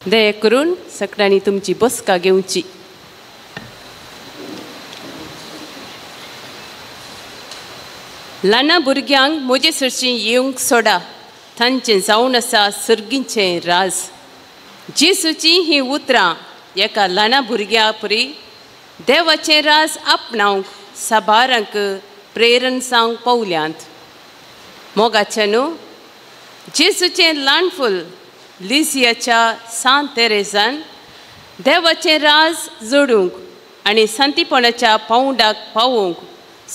दया करून सगळ्यांनी तुमची बसका घेवची. ल्हाना भुरग्यांक म्हजे सरशीं येवंक सोडा, तांचें जावन आसा सर्गीचें राज. जेसूचीं हीं उतरां एका ल्हाना भुरग्या परी देवाचें राज आपणावंक साबारांक प्रेरण जावंक पावल्यांत. मोगाचें न्हू जेसूचें ल्हान फूल लिसियाच्या सांत तेरेजान देवाचें राज जोडूंक आनी शांतीपणाच्या पावंडाक पावोवंक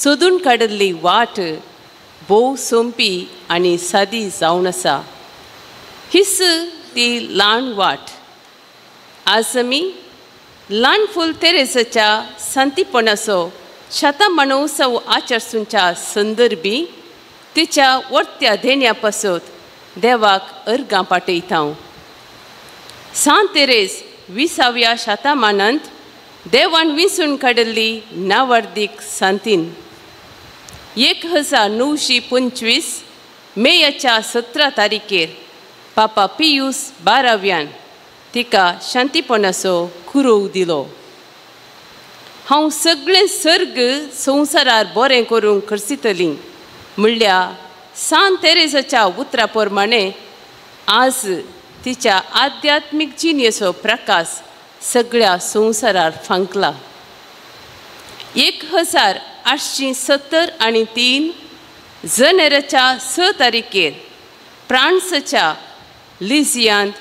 सोदून काडिल्ली वाट भोव सोंपी आनी सादी जावन आसा. हीच ती ल्हान वाट. आज आमी ल्हान फूल तेरेजाच्या शांतीपणाचो शतमानोत्सव आचरसूंच्या संदर्भी तिच्या वर्त्या देण्या पासत देवाक अर्गां पाटयता. सांत तेरेज 20व्या शतमानांत देवान विंचून काडिल्ली नावर्दीक सांतीन 1925 मेयाच्या 17 तारखेर पापा पियूस 12व्यान तिका शांतीपणाचो कुरोव दिलो. हांव सगळें सर्ग संवसारार बरें करूंक खर्चितली म्हणल्यार सांत तेरेजाच्या उतरा प्रमाणे आज तिच्या आध्यात्मीक जिणेचो प्रकाश सगळ्या संवसारार फांकला. 1873 जानेराच्या 6 तारखेर फ्रांसच्या लिझियांत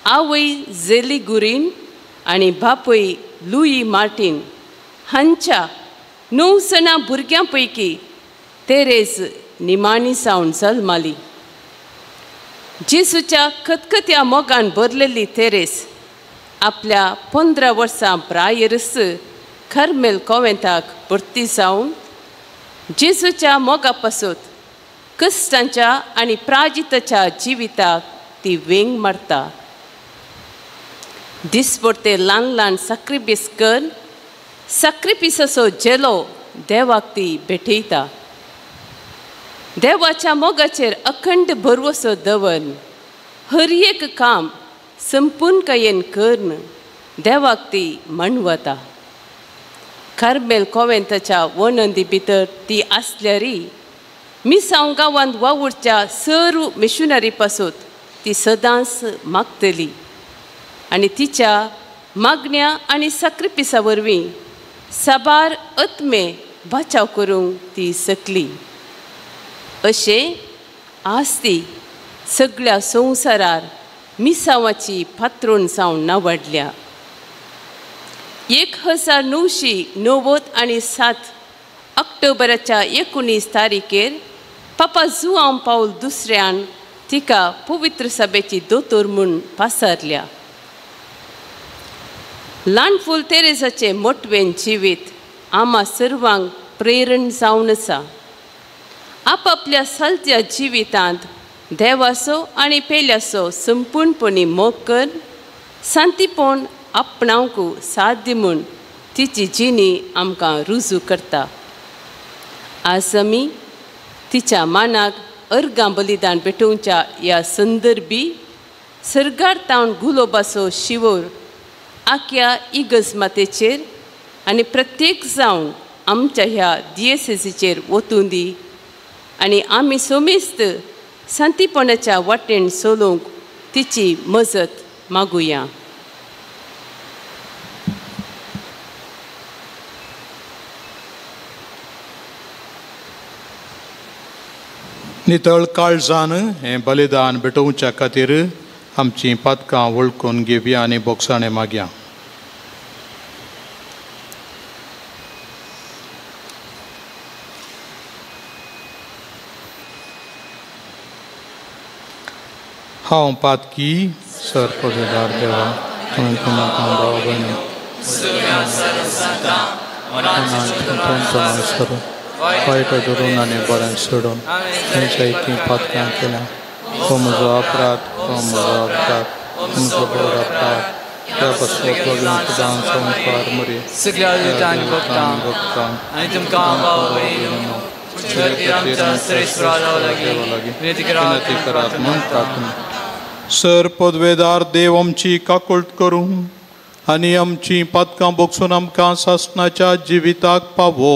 आवय झेली गुरीन आनी बापूय लुई मार्टीन हांच्या 9 जाणां भुरग्यां पैकी तेरेज निमाणी सावन जल्माली. जेसूच्या खतखत्या मोगान भरलेली तेरेज आपल्या 15 वर्सां प्रायरच कार्मेल कोवेंताक भरती जावन जेसूच्या मोगा पासत कश्टांच्या आनी प्राजिताच्या जिविताक ती वेंग मारता. दिसपडते ल्हान ल्हान साक्रिफीस कर साक्रिफिसाचो झेलो देवाक ती भेटयता. देवाच्या मोगाचेर अखंड भरवसो दवरून हर एक काम संपूर्णकायेन करून देवाक ती मानवता. कार्मेल कोवेंताच्या वनंदी भितर ती आसल्यारी मिसांव गांवांत वावुरच्या सर्व मिशनरी पासून ती सदांच मागतली आनी तिच्या मागण्या आनी साक्रिफिसा वरवीं साबार आत्मे बचाव करूंक ती शकली. अशें आज ती सगळ्या संवसारार मिसांवाची पात्रोण जावन नावाडल्या. 1997 ऑक्टोबराच्या 19 तारखेर पापा जुआंव पावल दुसऱ्यान तिका पवित्र सभेची दोतोर म्हूण पासारल्या. ल्हान फूल तेरेजाचें मोटवें जिवीत आमा सर्वांक प्रेरण जावन आसा. आपापल्या चलत्या जिवितांत देवाचो आनी पेल्याचो संपूर्णपणी मोग कर शांतीपण आपणावंक साध्य म्हूण तिची जिणी आमकां रुजू करता. आज आमी तिच्या मानाक अर्गां बलिदान भेटोवच्या ह्या संदर्भी सर्गार तावन गुलोबाचो शिवोर आख्या इगर्ज मातेचेर आनी प्रत्येक जावन आमच्या ह्या दियेसेसीचेर वतूं दी आनी आमी सोमेस्त शांतीपणाच्या वाटेन चलोवंक तिची मजत मागुया. नितळ काळजान हें बलिदान भेटोवच्या खातीर आमचीं पातकां वळखून घेवया आनी बोगसाणें मागया. हांव पातकी सर पददार देवा भाव भयणी वायट धरून आनी बरें सोडून जायतीं पातकां केल्या. हो म्हजो अपराध, हो म्हजो अपराध, म्हजो बरो अपराध. त्या पासून सदां संवसार मरे विनंती करात म्हूण प्रार्थना. सर पदवेदार देव आमची काकुळट करूं आनी आमची पातकां बोगसून आमकां सासणाच्या जिविताक पावो.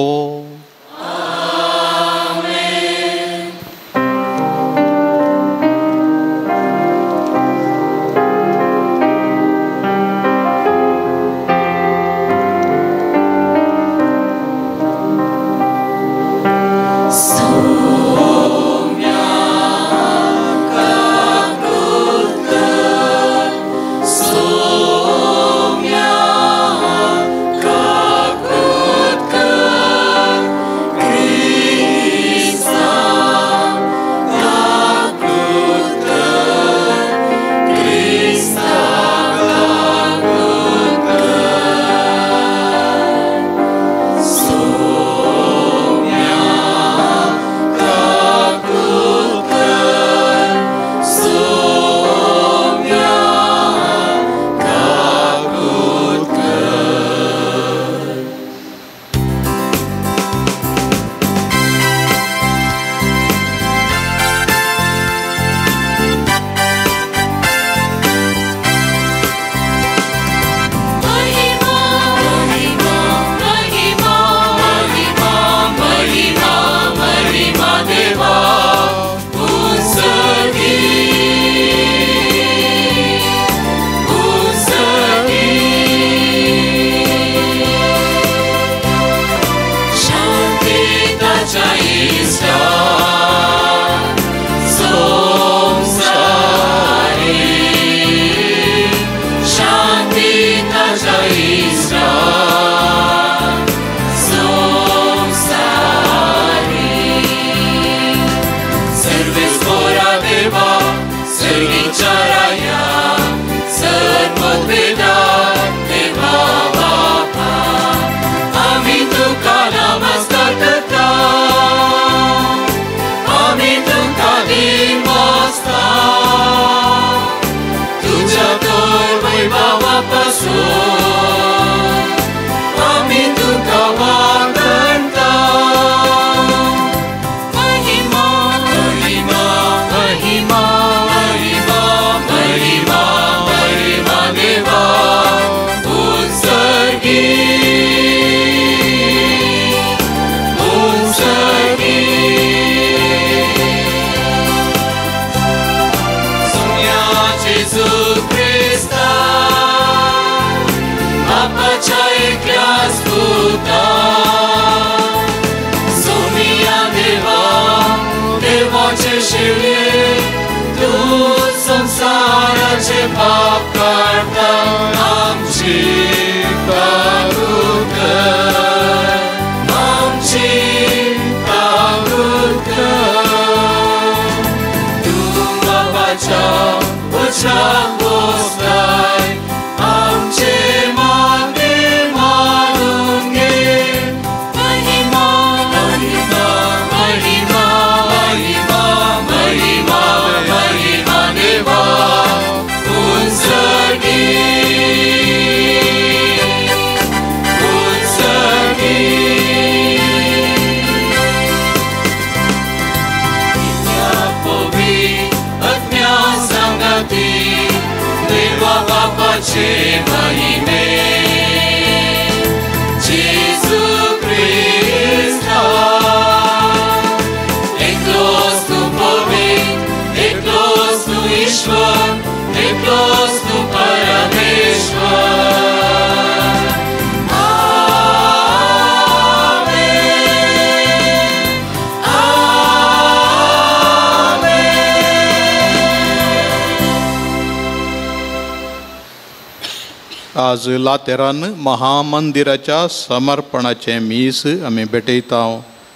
आज लातेरान महामंदिराच्या समर्पणाचें मीस आमी भेटयता.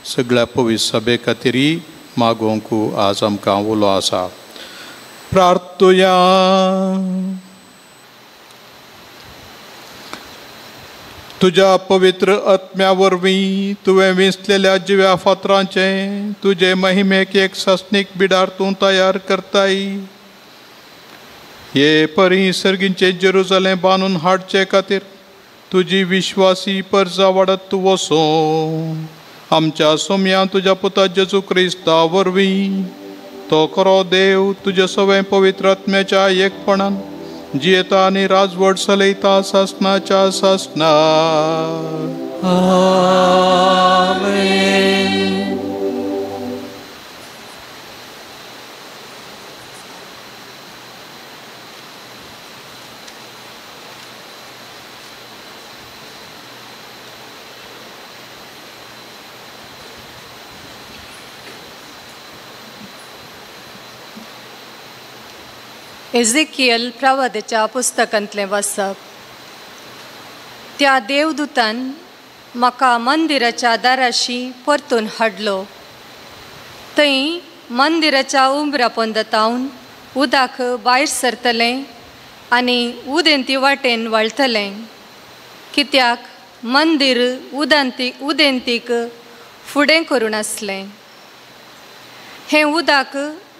सगळ्या पवित्र सभे खातीर मागोवंक आज आमकां उलो आसा. प्रार्थुया. तुज्या पवित्र आत्म्या वरवीं तुवें विंचलेल्या जिव्या फातरांचें तुजे महिमेक एक सासणीक बिडार तूं तयार करताय. हे परी सर्गींचे जेरुजालेम बांदून हाडचे खातीर तुजी विश्वासी परजा वाडत तूं वसो. आमच्या सोम्या तुज्या पुता जेजू क्रिस्ता वरवीं. तो खरो देव तुजे सवें पवित्र आत्म्याच्या एकपणान जियेता आनी राजवट चलयता सासनाच्या सासना. आमेन. एझेकियल प्रवादाच्या पुस्तकांतलें वाचप. त्या देवदूतान म्हाका मंदिराच्या दाराशी परतून हाडलो. थंय मंदिराच्या उंबरा पोंदातावन उदक भायर सरतलें आनी उदेंती वाटेन वळटलें, कित्याक मंदीर उदेंतीक फुडें करून आसलें. हें उदक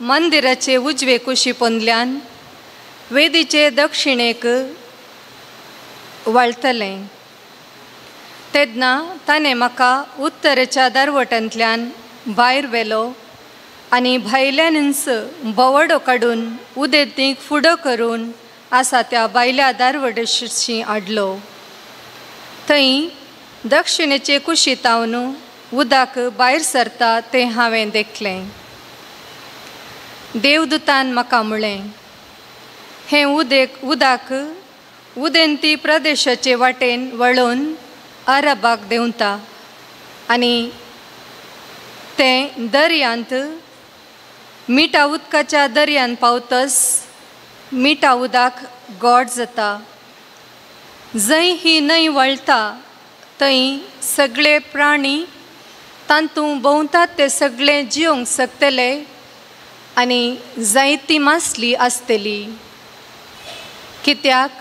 मंदिराचे उजवे कुशी पोंदल्यान वेदीचे दक्षिणेक वळटलें. तेन्ना ताणें म्हाका उत्तरेच्या दारवटांतल्यान भायर व्हेलो आनी भायल्यानच भोंवडो काडून उदेंतीक फुडो करून आसा त्या भायल्या दारवटेशी हाडलो. थंय दक्षिणेचे कुशीतावन उदक भायर सरता तें हांवें देखलें. देवदूतान म्हाका म्हळें, हें उदक उदेंती प्रदेशाचे वाटेन वळोवन अरबाक देंवता आनी तें दर्यांत मिठा उदकाच्या दर्यांत पावतस मिठा उदक गोड जाता. जंय ही न्हंय वळटा थंय सगळे प्राणी तातूंत भोंवतात ते सगळे जियोंक शकतले आनी जायती मासली आसतली. कित्याक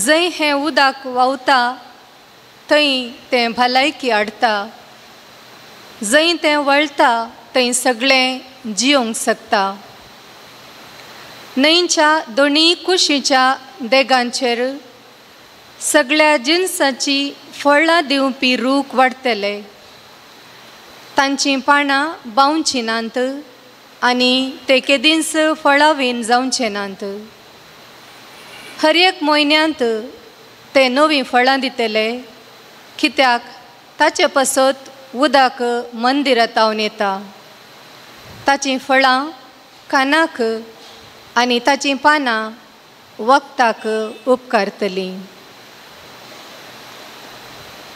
जंय हें उदक व्हांवता थंय तें भलायकी हाडटा, जंय तें वळटा थंय सगळें जियोंक शकता. न्हंयच्या दोनूय कुशीच्या देगांचेर सगळ्या जिनसाची फळां दिवपी रूख वाडटले. तांचीं पानां बावचीं नात आनी ते केदींच फळावीन जावचे नात. हर एक म्हयन्यांत ते नवीं फळां दितले, कित्याक ताचे पासत उदक मंदिरांत येता. ताचीं फळां कानाक आनी ताचीं पानां वखदाक उपकारतलीं.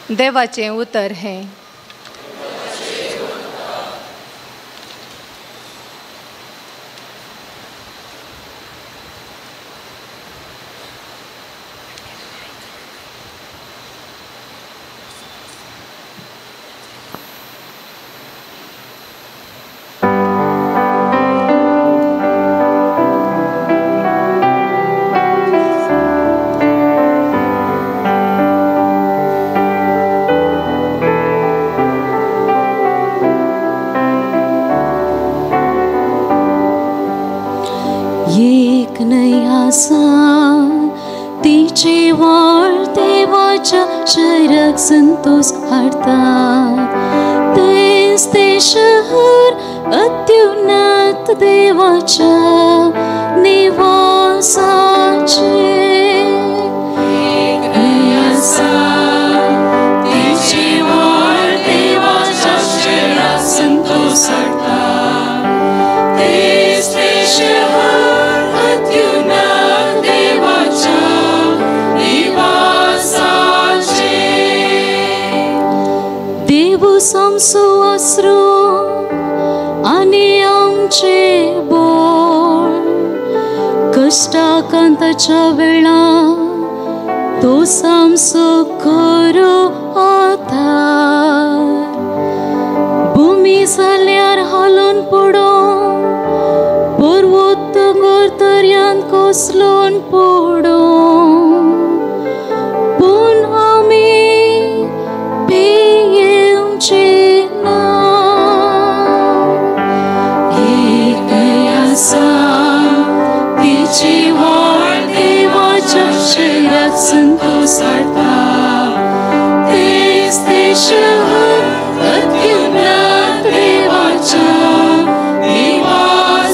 देवाचें उतर हें. तिचे वाळ देवाच्या शहराक संतोष हाडतात. तेच ते शहर अत्युन्नत देवाच्या निवासाचे. तिचे वाळ देवाच्या शहराक संतोष हाडतात. तेच ते शहर अत्युन्नत देवाच्या निवासाचे. देव सामसो आसरो आनी आमचे बोळ, कश्टाकांताच्या वेळा तो सामसो खरो आधार. भूमी जाल्यार हालून पडों, पर्वत दोंगर दर्यांत कोसलोन पडों, पूण आमी भियेवचे ना. एक आसा तिची वाळ देवाच्या शहराक संतोष हाडटा. तेच ते शहर अत्युन्नत देवाच्या निवासाचे.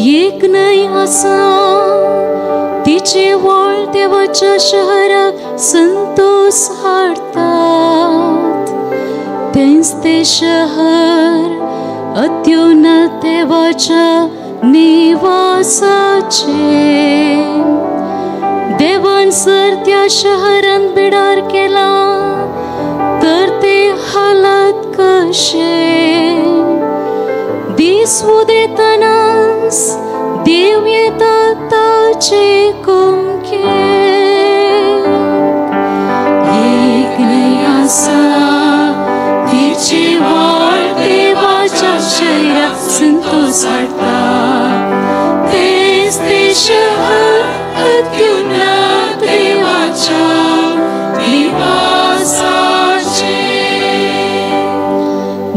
एक न्हंय आसा तिचे व्हड देवाच्या शहराक संतोष हाडटात तेंच ते शहर अत्युन्नत देवाच्या निवासाचे देवान सर त्या शहरान बिडार केला तर ते हालत कशे दीस उदेतनाच देव येता ताचे कुमके एक न्हंय आसा तिची व्हड देवाच्या शहराक संतोष हाडटा तेच ते शहर अत्युन्नत देवाच्या निवासाचे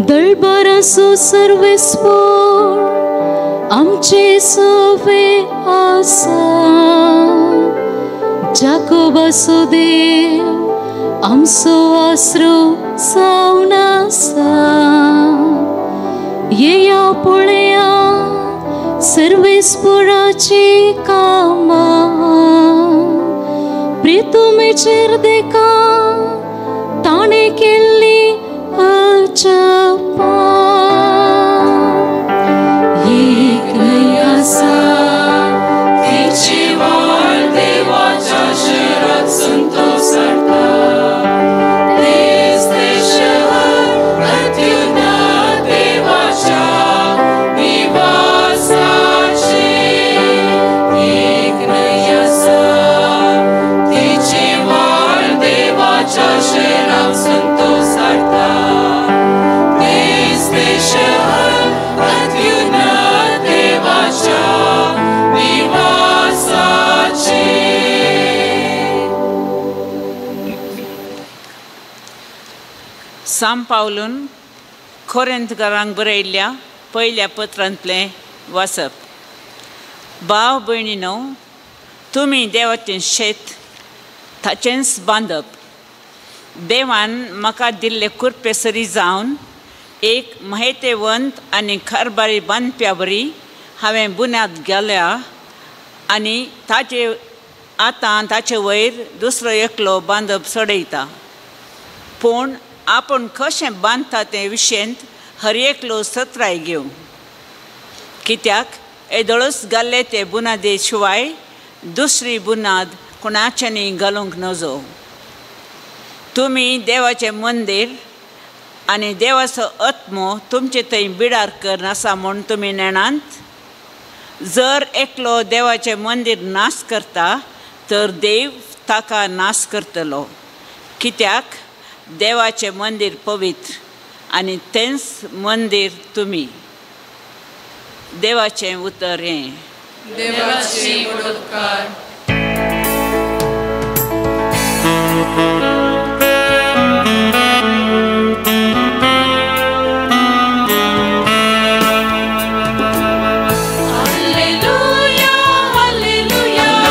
दळबराचो सर्वेस्पोर आमचे सवे आसा जाकोबाचो देव आमचो आसरो जावन आसा येया पळया सर्वेस्पोराची कामां प्रितुमेचेर देखा ताणें केल्ली अजपां एक न्हंय आसा तिची व्हड देवाच्या शहराक संतोष हाडटा तेच ते शहर अत्युन्नत देवाच्या निवासाचे एक न्हंय आसा तिची व्हड देवाच्या शहराक संतोष हाडटा तेच ते शहर अत्युन्नत देवाच्या निवासाचे. साम पावलून कोरिंथकारांक बरयल्ल्या पयल्या पत्रांतलें वाचप. भाव भयणीनो, तुमी देवाचें शेत ताचेंच बांदप. देवान म्हाका दिल्ले कृपेसरी जावन एक माहितेवंत आनी कारभारी बांदप्या वरी हांवें बुन्याद घाल्या आनी ताचे आतां ताचे वयर दुसरो एकलो बांदप चडयता. पूण आपूण कशें बांदता तें विशयंत हर एकलो सत्राय घेवं. कित्याक येदोळच घाल्ले ते बुनादे शिवाय दुसरी बुनाद कोणाच्यांनी घालूंक नजो. तुमी देवाचें मंदीर आनी देवाचो आत्मो तुमचे थंय बिडार करून आसा म्हूण तुमी नेणांत. जर एकलो देवाचें मंदीर नाश करता तर देव ताका नाश करतलो. कित्याक देवाचें मंदीर पवित्र आनी तेंच मंदीर तुमी. देवाचें उतर हें. देवाचे उपकार. Hallelujah, hallelujah.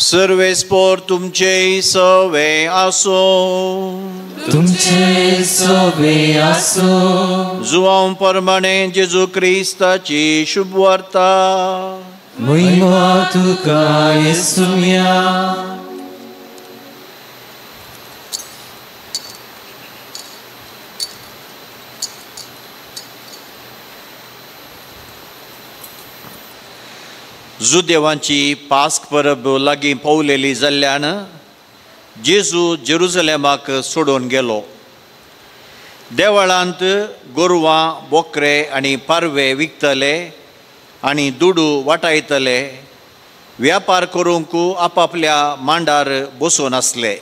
सर्वेस्पोर तुमचे सवे आसूं, तुमचे सवे आसूं. जुवांव परमाणे जेजू क्रिस्ताची शुभवार्ता. महिमा तुका येसुया. जुदेवांची पास्क परब लागीं पावलेली जाल्ल्यान जेजू जेरुजलेमाक सोडून गेलो. देवळांत गोरवां, बोकरे आनी पारवे विकतले आनी दुडू वाटायतले व्यापार करूंक आपापल्या मांडार बसून आसले.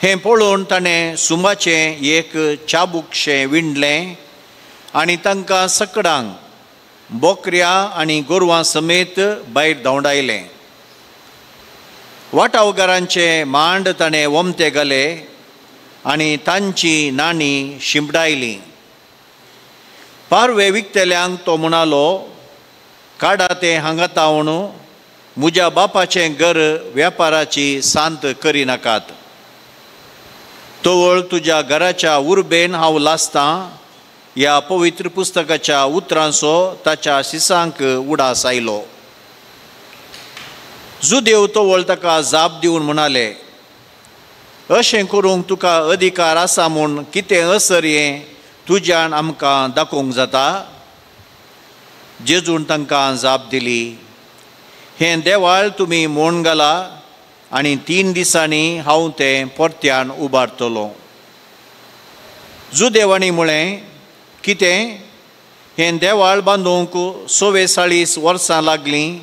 हें पळोवन ताणें सुमाचें एक चाबुकशें विणलें आनी तांकां सकडांक बोकऱ्या आनी गोरवां समेत भायर धांवडायलें. वाटावगारांचे मांड ताणें वमते घाले आनी तांची नाणी शिंपडायली. पारवे विकतल्यांक तो म्हणालो, काडा तें हांगा तावन, म्हज्या बापाचें घर व्यापाराची सांत करिनाकात. तवळ तुज्या घराच्या उर्बेन हांव लासतां ह्या पवित्र पुस्तकाच्या उतरांचो ताच्या शिसांक उडास आयलो. जुदेव तवळ ताका जाप दिवन म्हणाले, अशें करूंक तुका अधिकार आसा म्हूण कितें असर हें तुज्यान आमकां दाखोवंक जाता? जेजून तांकां जाप दिली, हें देवाळ तुमी मोण घाला आनी 3 दिसांनी हांव तें परत्यान उबारतलो. जुदेवांनी म्हळें, कितें हें देवाळ बांदूंक 44 वर्सां लागलीं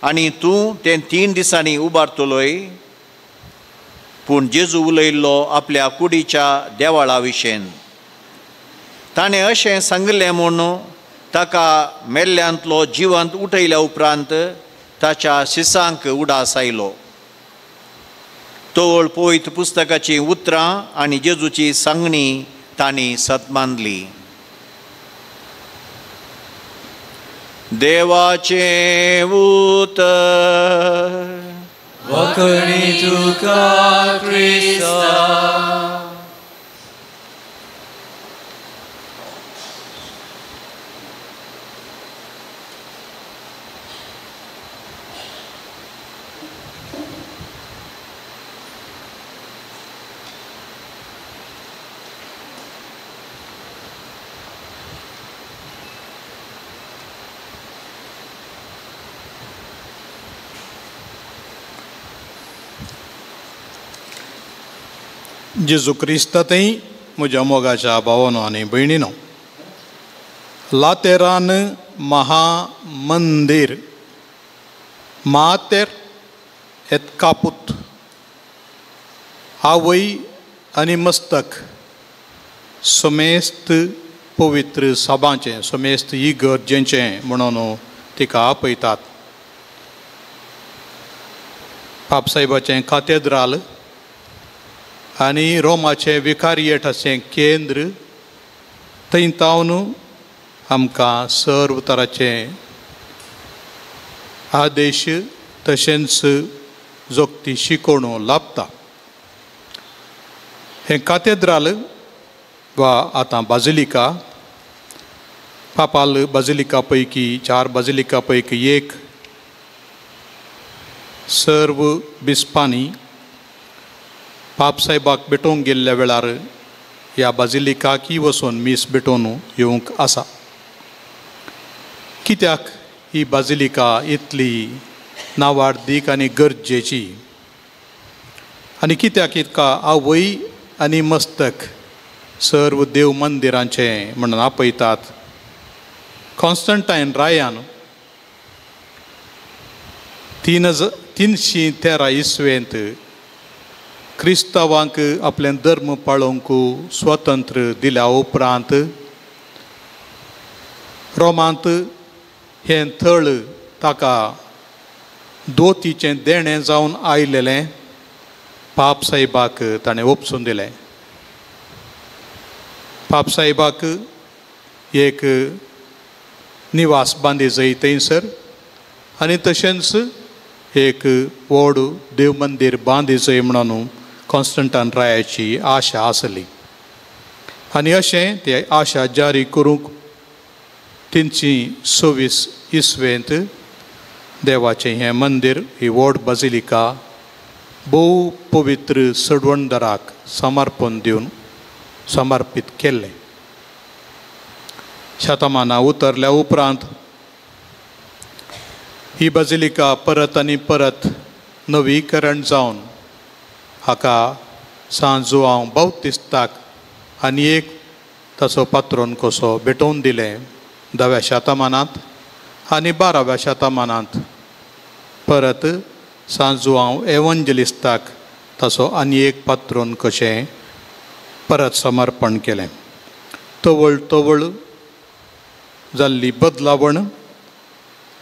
आनी तूं तें 3 दिसांनी उबारतलोय? पूण जेजू उलयल्लो आपल्या कुडीच्या देवाळा विशेन. ताणें अशें सांगलें म्हूण ताका मेल्ल्यांतलो जिवंत उठयल्या उपरांत ताच्या शिसांक उडास आयलो. तवळ पवित्र पुस्तकाचीं उतरां आनी जेजूची सांगणी तांणी सत मानली. देवाचें उतर. वखणी तुका क्रिस्ता. जेजू क्रिस्तांतय म्हज्या मोगाच्या भावानो आनी भयणीनो, लातेरान महामंदीर मातेर एत कापूत आवय आनी मस्तक समेस्त पवित्र सभांचें, समेस्त इगर्जेंचें म्हणून तिका आपयतात. पापसाहेबाचें कातेद्राल आनी रोमाचें विकारियेट अशें केंद्र थंय तावन आमकां सर्व तराचे आदेश तशेंच जोगती शिकोवणो लाभता. हें कातेद्राल वा आतां बाजिलिका, पापाल बाजिलिका पैकी 4 बाजिलिका पैकी एक, सर्व बिस्पांनी पापसाहेबाक भेटोवंक गेल्ल्या वेळार ह्या बाजिलिकाकय वचून मीस भेटोवन येवंक आसा. कित्याक ही बाजिलिका इतली नावार्दीक आनी गरजेची आनी कित्याक इतका आवय आनी मस्तक सर्व देव मंदिरांचें म्हणून आपयतात? कॉन्स्टंटायन रायान 313 इसवेंत क्रिस्तांवांक आपलें धर्म पाळोवंक स्वतंत्र दिल्या उपरांत रोमांत हें थळ ताका दोतीचें देणें जावन आयलेलें पापसाहेबाक ताणें ओपसून दिलें. पापसाहेबाक एक निवास बांदी जाय थंयसर आनी तशेंच एक व्हड देव मंदीर बांदिचें म्हणून कॉन्स्टंटान रायाची आशा आसली आनी अशें ते आशा जारी करूंक 326 इसवेंत देवाचें हें मंदीर ही व्हड बाजिलिका भोव पवित्र सडवणदाराक समर्पण दिवन समर्पीत केल्लें. शतमानां उतरल्या उपरांत ही बाजिलिका परत आनी परत नवीकरण जावन हाका सांत जुआंव बाप्तिस्ताक आनी एक ताचो पात्रोन कसो भेटोवन दिलें 10व्या शतमानांत आनी 12व्या शतमानांत परत सांत जुआंव एवंजलिस्ताक ताचो आनी एक पात्रोन कशें परत समर्पण केलें. तवळ तवळ जाल्ली बदलावण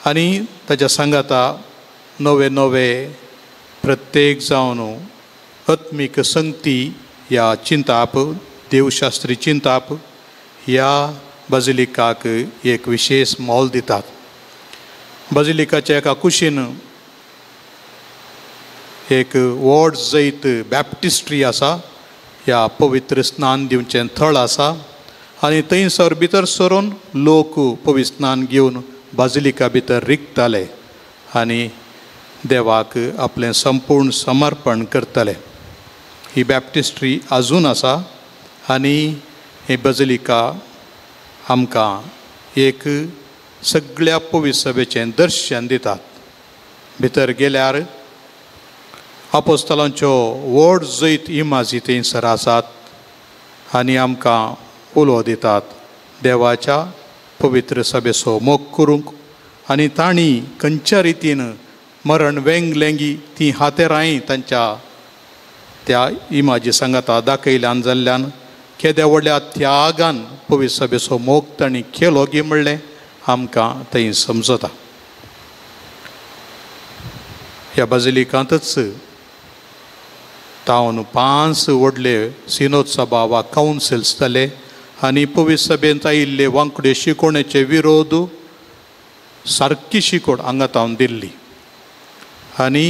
आनी ताच्या सांगाता नवे नवे प्रत्येक जावन आत्मीक संगती ह्या चिंताप देवशास्त्री चिंताप ह्या बाजिलिकाक एक विशेष मोल दितात. बाजिलिकाच्या एका कुशीन एक व्हड जैत बॅप्टिस्ट्री आसा, ह्या पवित्र स्नान दिवचें थळ आसा आनी थंयसर भितर सरून लोक पवित्र स्नान घेवन बाजिलिका भितर रिगताले आनी देवाक आपलें संपूर्ण समर्पण करताले. ही बॅप्टिस्ट्री आजून आसा आनी ही बाजिलिका आमकां एक सगळ्या पवित्र सभेचें दर्शन दितात. भितर गेल्यार आपोस्तलांच्यो व्हड जैत इमाजी थंयसर आसात आनी आमकां उलो दितात देवाच्या पवित्र सभेचो मोग करूंक आनी तांणी खंयच्या रितीन मरण वेंगलेंगी ती हातेरांय तांच्या त्या इमाजी सांगाता दाखयल्यान जाल्ल्यान केद्या व्हडल्या त्यागान पवित्र सभेचो मोग तांणी केलो गी म्हणलें आमकां थंय समजता. ह्या बाजिलिकांतच तावन 5 व्हडले सिनोद सभा वा कावन्सिल्स जाले आनी पवित्र सभेंत आयिल्ले वांकडे शिकोवणेचे विरोध सारकी शिकोवण हांगा तावन दिल्ली आनी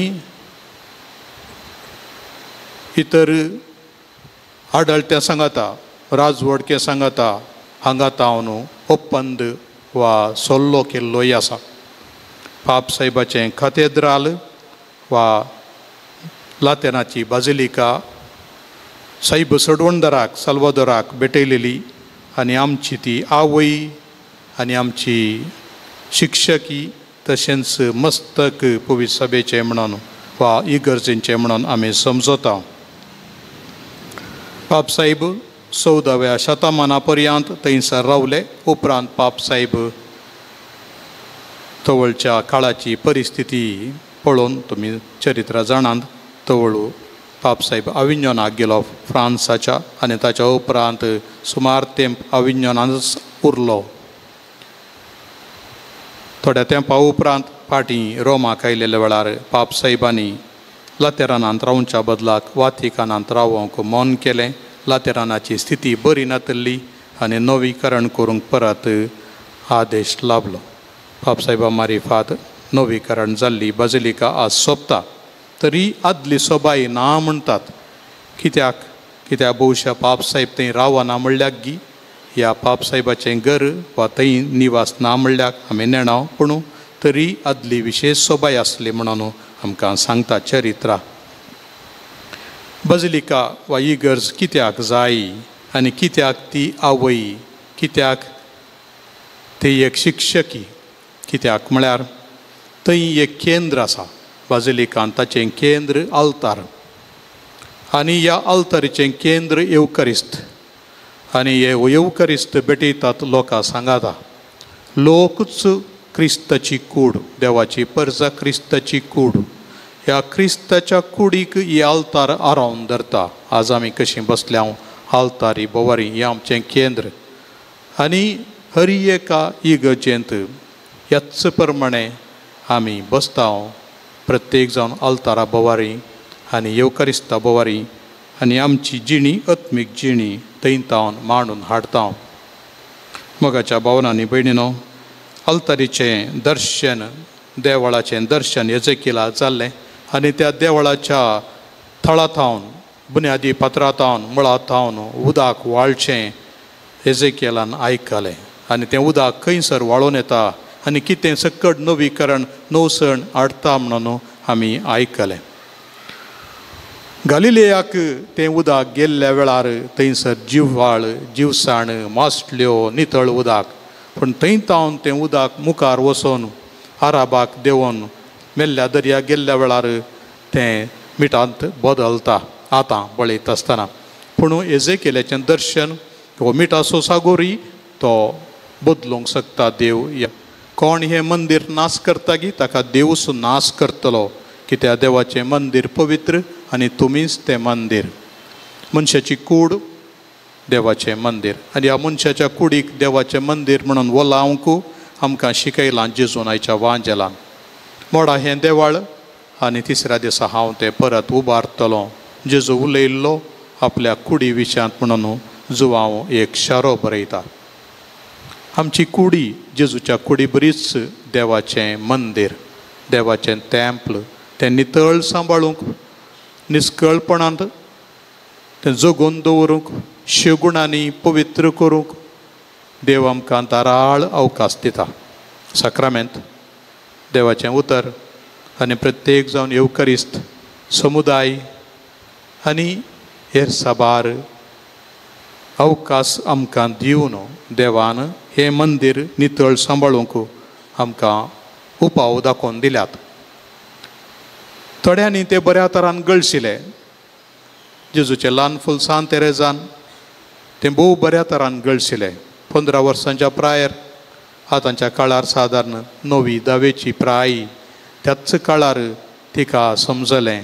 इतर आडळत्या सांगाता राजवडके सांगाता हांगा तावन ఒప్పంद वा सल्लो केल्लोय आसा. पाप साहेबाचें कातेद्राल वा लातेनाची बाजिलिका साहेब सडवणदाराक साल्वादोराक भेटयलेली आनी आमची ती आवय आनी आमची शिक्षकी तशेंच मस्तक पवित्र सभेचें म्हणून वा इगर्जेंचें म्हणून आमी समजता. पाप साहेब 14व्या शतमाना पर्यंत थंयसर रावले. उपरांत पाप साहेब तवळच्या काळाची परिस्थिती पळोवन तुमी चरित्र जाणात तवळू पाप साहेब आविन्योनाक गेलो फ्रांसाच्या आनी ताच्या उपरांत सुमार तेंप आविन्योनांतच उरलो. थोड्या तेंपा उपरांत फाटीं रोमाक आयिल्ल्या वेळार पाप साहेबांनी लातेरानांत रावच्या बदलाक वातिकानांत रावोंक मन केलें. लातेरानाची स्थिती बरी नातल्ली आनी नवीकरण करूंक परत आदेश लाभलो. पाप साहेबा मारिफात नवीकरण जाल्ली बाजिलिका आज सोंपता तरी आदली सोबाय ना म्हणटात. कित्याक कित्याक भोवशा पाप साहेब थंय रावना म्हणल्याक गी ह्या पाप साहेबाचें घर वा थंय निवास ना म्हणल्याक आमी नेणाव, पूण तरी आदली विशेष सोबाय आसली म्हणून आमकां सांगता चरित्रा. बाजिलिका वा इगर्ज कित्याक जाय आनी कित्याक ती आवय, कित्याक ती एक शिक्षकी, कित्याक म्हळ्यार थंय एक केंद्र आसा बाजिलिकान, ताचें केंद्र आल्तार आनी ह्या आल्तारीचें केंद्र येवकरिस्त आनी हे येवकरिस्त भेटयतात लोकां सांगाता. लोकूच क्रिस्ताची कूड, देवाची परजा क्रिस्ताची कूड, ह्या क्रिस्ताच्या कुडीक ही आल्तार आरावन धरता. आज आमी कशीं बसल्या आल्तारी बोवारी हें आमचें केंद्र आनी हरी एका इगर्जेंत ह्याच प्रमाणे आमी बसता प्रत्येक जावन आल्तारा बोवारी आनी येवकरिस्ता बोवारी आनी आमची जिणी आत्मीक जिणी थंय तावन मांडून हाडता. मोगाच्या भावनांनी भयणीनो, आल्तारीचें दर्शन देवळाचें दर्शन एजेकिला जाल्लें आनी त्या देवळाच्या थळा थावन बुन्यादी पात्रां थावन मुळा थावन उदक वाळचें एजेकिलान आयकलें आनी तें उदक खंयसर वाळोवन येता आनी कितें सकट नवीकरण नवसण हाडटा म्हणून आमी आयकलें. गालिलेयाक तें उदक गेल्ल्या वेळार थंयसर जिवाळ जिवसाण मासल्यो नितळ उदक, पूण थंय तावन तें उदक मुखार वचोन आराबाक देंवोन मेल्ल्या दर्या गेल्ल्या वेळार तें मिठांत बदलता आतां पळयता आसतना. पूण एजेकिलाचें दर्शन हो मिठाचो सागोरी तो बदलूंक शकता देव. कोण हें मंदीर नाश करता गी ताका देवूच नाश करतलो, कित्याक देवाचें मंदीर पवित्र आनी तुमीच तें मंदीर. मनशाची कूड देवाचें मंदीर आनी ह्या मनशाच्या कुडीक देवाचें मंदीर म्हणून वलावंक आमकां शिकयलां जेजून आयच्या वांजेलान. मोडा हें देवाळ आनी तिसऱ्या दिसा हांव तें परत उबारतलो जेजू उलयल्लो आपल्या कुडी विशयांत म्हणून जुवांव एक शारो बरयता. आमची कुडी जेजूच्या कुडी बरीच देवाचें मंदीर, देवाचें तेंपल, तें नितळ सांबाळूंक, निस्कळपणांत तें जगोवन दवरूंक, शेगुणांनी पवित्र करूंक देव आमकां धाराळ अवकाश दिता. साक्रामेंत देवाचें उतर आनी प्रत्येक जावन येवकरिस्त समुदाय आनी हेर साबार अवकाश आमकां दिवन देवान हें मंदीर नितळ सांबाळूंक आमकां उपाव दाखोवन दिल्यात. थोड्यांनी ते बऱ्या तरान गळशिले. जेजूचें ल्हान फूल सांत तेरेजान तें भोव बऱ्या तरान गळशिलें. 15 वर्सांच्या प्रायर, आतांच्या काळार सादारण 9वी 10वेची प्राय, त्याच काळार तिका समजलें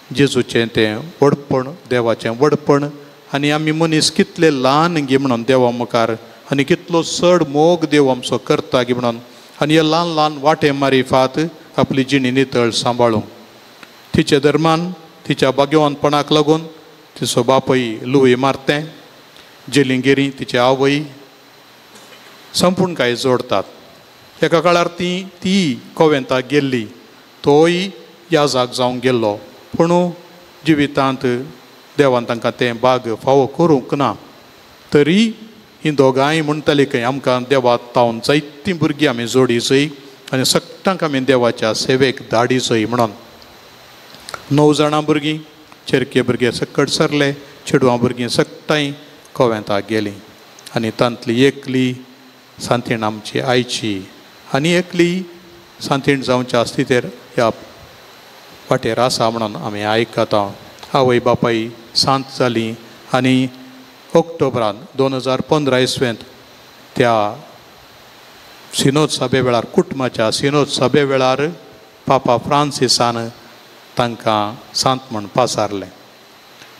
जेजूचें तें व्हडपण, देवाचें व्हडपण आनी आमी मनीस कितले ल्हान गी म्हणून देवा मुखार आनी कितलो चड मोग देव आमचो करता गी म्हणून आनी हे ल्हान ल्हान वाटे मारिफात आपली जिणी नितळ सांबाळूंक. तिचे दरम्यान तिच्या भाग्यवानपणाक लागून तिचो बापूय लुवी मारतें, जेलिंगेरी तिची आवय संपूर्ण काय जोडतात. एका काळार ती ती कोवेंताक गेल्ली, तोय याजाक जावंक गेल्लो, पूण जिवितांत देवान तांकां तें बाग फावो करूंक ना. तरी ही दोगांय म्हणटाली खंय आमकां देवाक तावन जायतीं भुरगीं आमी जोडी चोय आनी सगळ्यांक आमी देवाच्या सेवेक धाडी चोय म्हणून. 9 जाणां भुरगीं, चेरके भुरगे सकट सरले, चेडवां भुरगीं सगटांय कोवेंताक गेलीं आनी तांतली एकली सांतीण आमची आयची आनी एकली सांतीण जावच्या स्थितेर ह्या वाटेर आसा म्हणून आमी आयकता. आवय बापाय सांत जालीं आनी ऑक्टोबरान 2015 इसवेंत त्या सिनोद सभे वेळार, कुटुंबाच्या सिनोद सभे वेळार पापा फ्रांसिसान तांकां सांत म्हण पासारलें.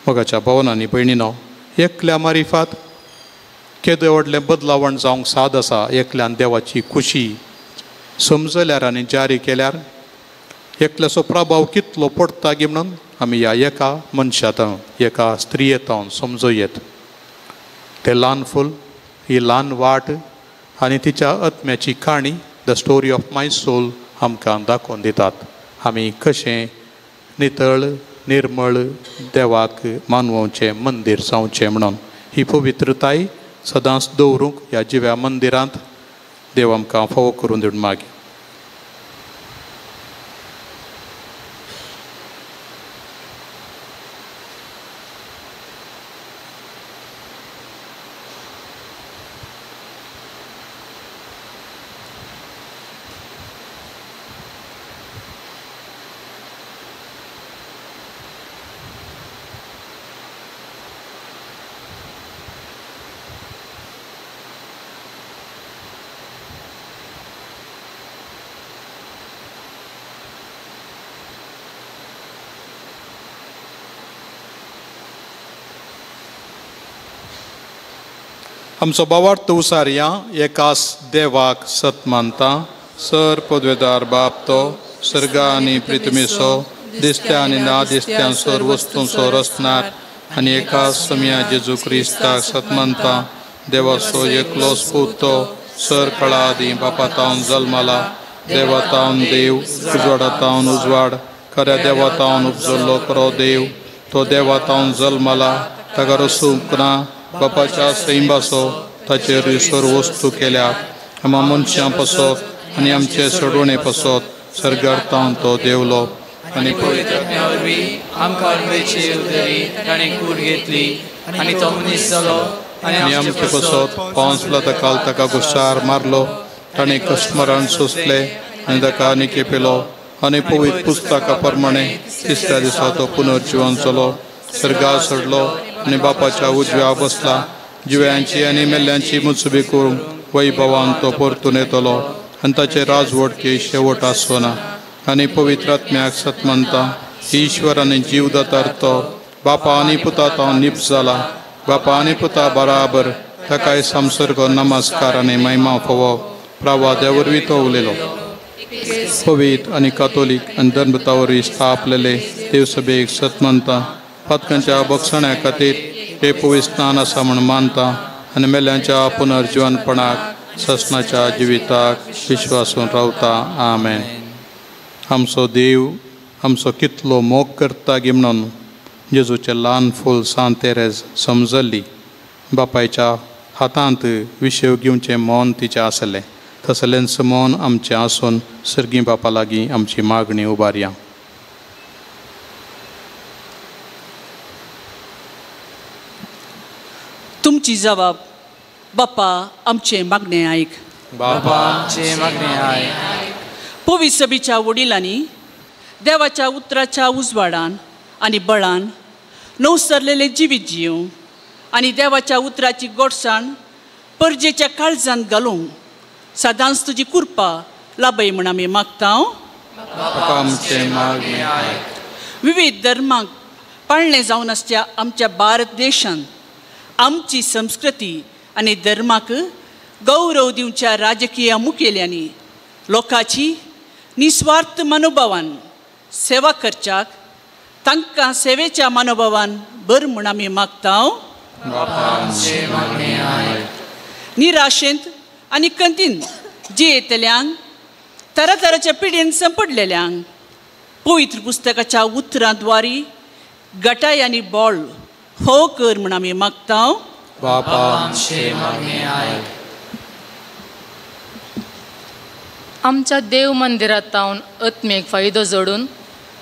मोगाच्या भवनांनी भयणीनो, एकल्या मारिफात केदें व्हडलें बदलावण जावंक साद आसा. एकल्यान देवाची खुशी समजल्यार आनी जारी केल्यार एकल्याचो प्रभाव कितलो पडटा गी म्हणून आमी ह्या एका मनशांत, एका स्त्रियेंत समजूं येत. तें ल्हान फूल, ही ल्हान वाट आनी तिच्या आत्म्याची काणी, the story of my soul, आमकां दाखोवन दितात आमी कशें नितळ निर्मळ देवाक मानवचें मंदीर जावचें म्हणून. ही पवित्रताय सदांच दवरूंक ह्या जिव्या मंदिरांत देव आमकां फावो करून दिवन मागीर. आमचो बावार्थ उसारया एकास देवाक सत मानता, सर पदवेदार बाप तो सर्गा आनी पृथ्वीचो दिसत्या आनी ना दिसत्या सर वस्तूंचो रचणार आनी एकास सम्या जेजू क्रिस्ताक सत मानता, देवाचो एकलोच पूत तो सर काळा आदीं बापा तावन जल्माला, देवातावन देव, उजवाडातावन उजवाड, खऱ्या देवातावन उपजल्लो खरो देव, तो देवातावन जल्मला, ताका रसूंक ना, बापाच्या सैंबासो ताचेर सर्व वस्तू केल्या. आमा मनशां पासत आनी आमचे सोडवणे पासत सर्गार तावन तो देवलो आनी पवित्र आत्म्या वरवीं आमकां उमेदची उदरी ताणें कूड घेतली आनी तो मनीस जालो आनी आमचे पासत पावस ताका ताका गुस्सार मारलो. ताणें कस्मरण सोंसलें आनी ताका निकेपेलो आनी पवित्र पुस्तका प्रमाणे तिसऱ्या दिसा तो पुनर्जिवन जालो, सर्गार सोडलो आनी बापाच्या उजव्या बसला. जिव्यांची आनी मेल्ल्यांची मुचुबी करूंक वैभवान तो परतून येतलो आनी ताचे राजवटके शेवट आसचो ना. आनी पवित्र आत्म्याक सतमनता, ईश्वर आनी जीवदातार तो बापा आनी पुता तो निप जाला. बापा आनी पुता बराबर ताकाय संसर्ग नमस्कार आनी महिमा फावो. प्रवाद्या वरवीं तो उलयलो. पवित्र आनी कातोलीक आनी धर्मता वरवीं स्थापलेले देवसभेक सतमनता, पातकांच्या बक्षण्या खातीर हे पवित्र स्नान आसा म्हूण मानता आनी मेल्यांच्या पुनर्जिवनपणाक ससनाच्या जिविताक विश्वासून रावता. आमेन. आमचो देव आमचो कितलो मोग करता गी म्हणून जेजूचें ल्हान फूल सांत तेरेज समजल्ली. बापायच्या हातांत विशेव घेवचें मन तिचें आसलें, तसलेंच मन आमचें आसून सर्गी बापा लागीं आमची मागणी उबारया. तुमची जबाब बापा आमचें मागणें आयक. बापा आमचें मागणें आयक. पवित्र सभेच्या वडिलांनी देवाच्या उतराच्या उजवाडान आनी बळान नवसरलेलें जिवीत जियों आनी देवाच्या उतराची गोडसाण परजेच्या काळजांत घालूंक सदांच तुजी कृपा लाभय म्हूण आमी मागता. बापा आमचें मागणें आयक. विविध धर्मांक पाळणें जावन आसच्या आमच्या भारत देशांत आमची संस्कृती आनी धर्माक गौरव दिवच्या राजकीय मुखेल्यांनी लोकांची निस्वार्थ मनोभावान सेवा करच्याक तांकां सेवेच्या मनोभावान बर म्हूण आमी मागता. निराशेंत आनी कंतीन जियेतल्यांक तरातराच्या पिडेन संपडलेल्यांक पवित्र पुस्तकाच्या उतरां द्वारी गटाय आनी बळ हो कर म्हूण आमी मागता. आमच्या देव मंदिरांत तावन आत्मीक फायदो जोडून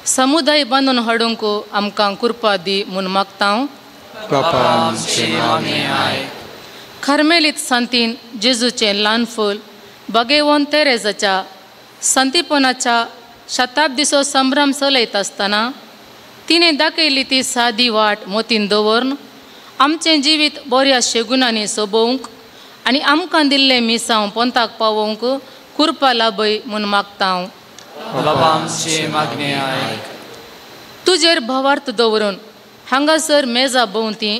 समुदाय बांदून हाडूंक आमकां कृपा दी म्हूण मागता. कार्मेलीत सांतीन जेजूचें ल्हान फूल बागेवन तेरेजाच्या सांतीपणाच्या शताब्दीचो संभ्रम चलयत आसतना तिणें दाखयली ती सादी वाट मोतीन दवरून आमचें जिवीत बऱ्या शेगुणांनी सोबोवंक आनी आमकां दिल्लें मिसांव पंथाक पावोवंक कृपा लाभय म्हूण मागता. तुजेर भावार्थ दवरून हांगासर मेजा भोंवती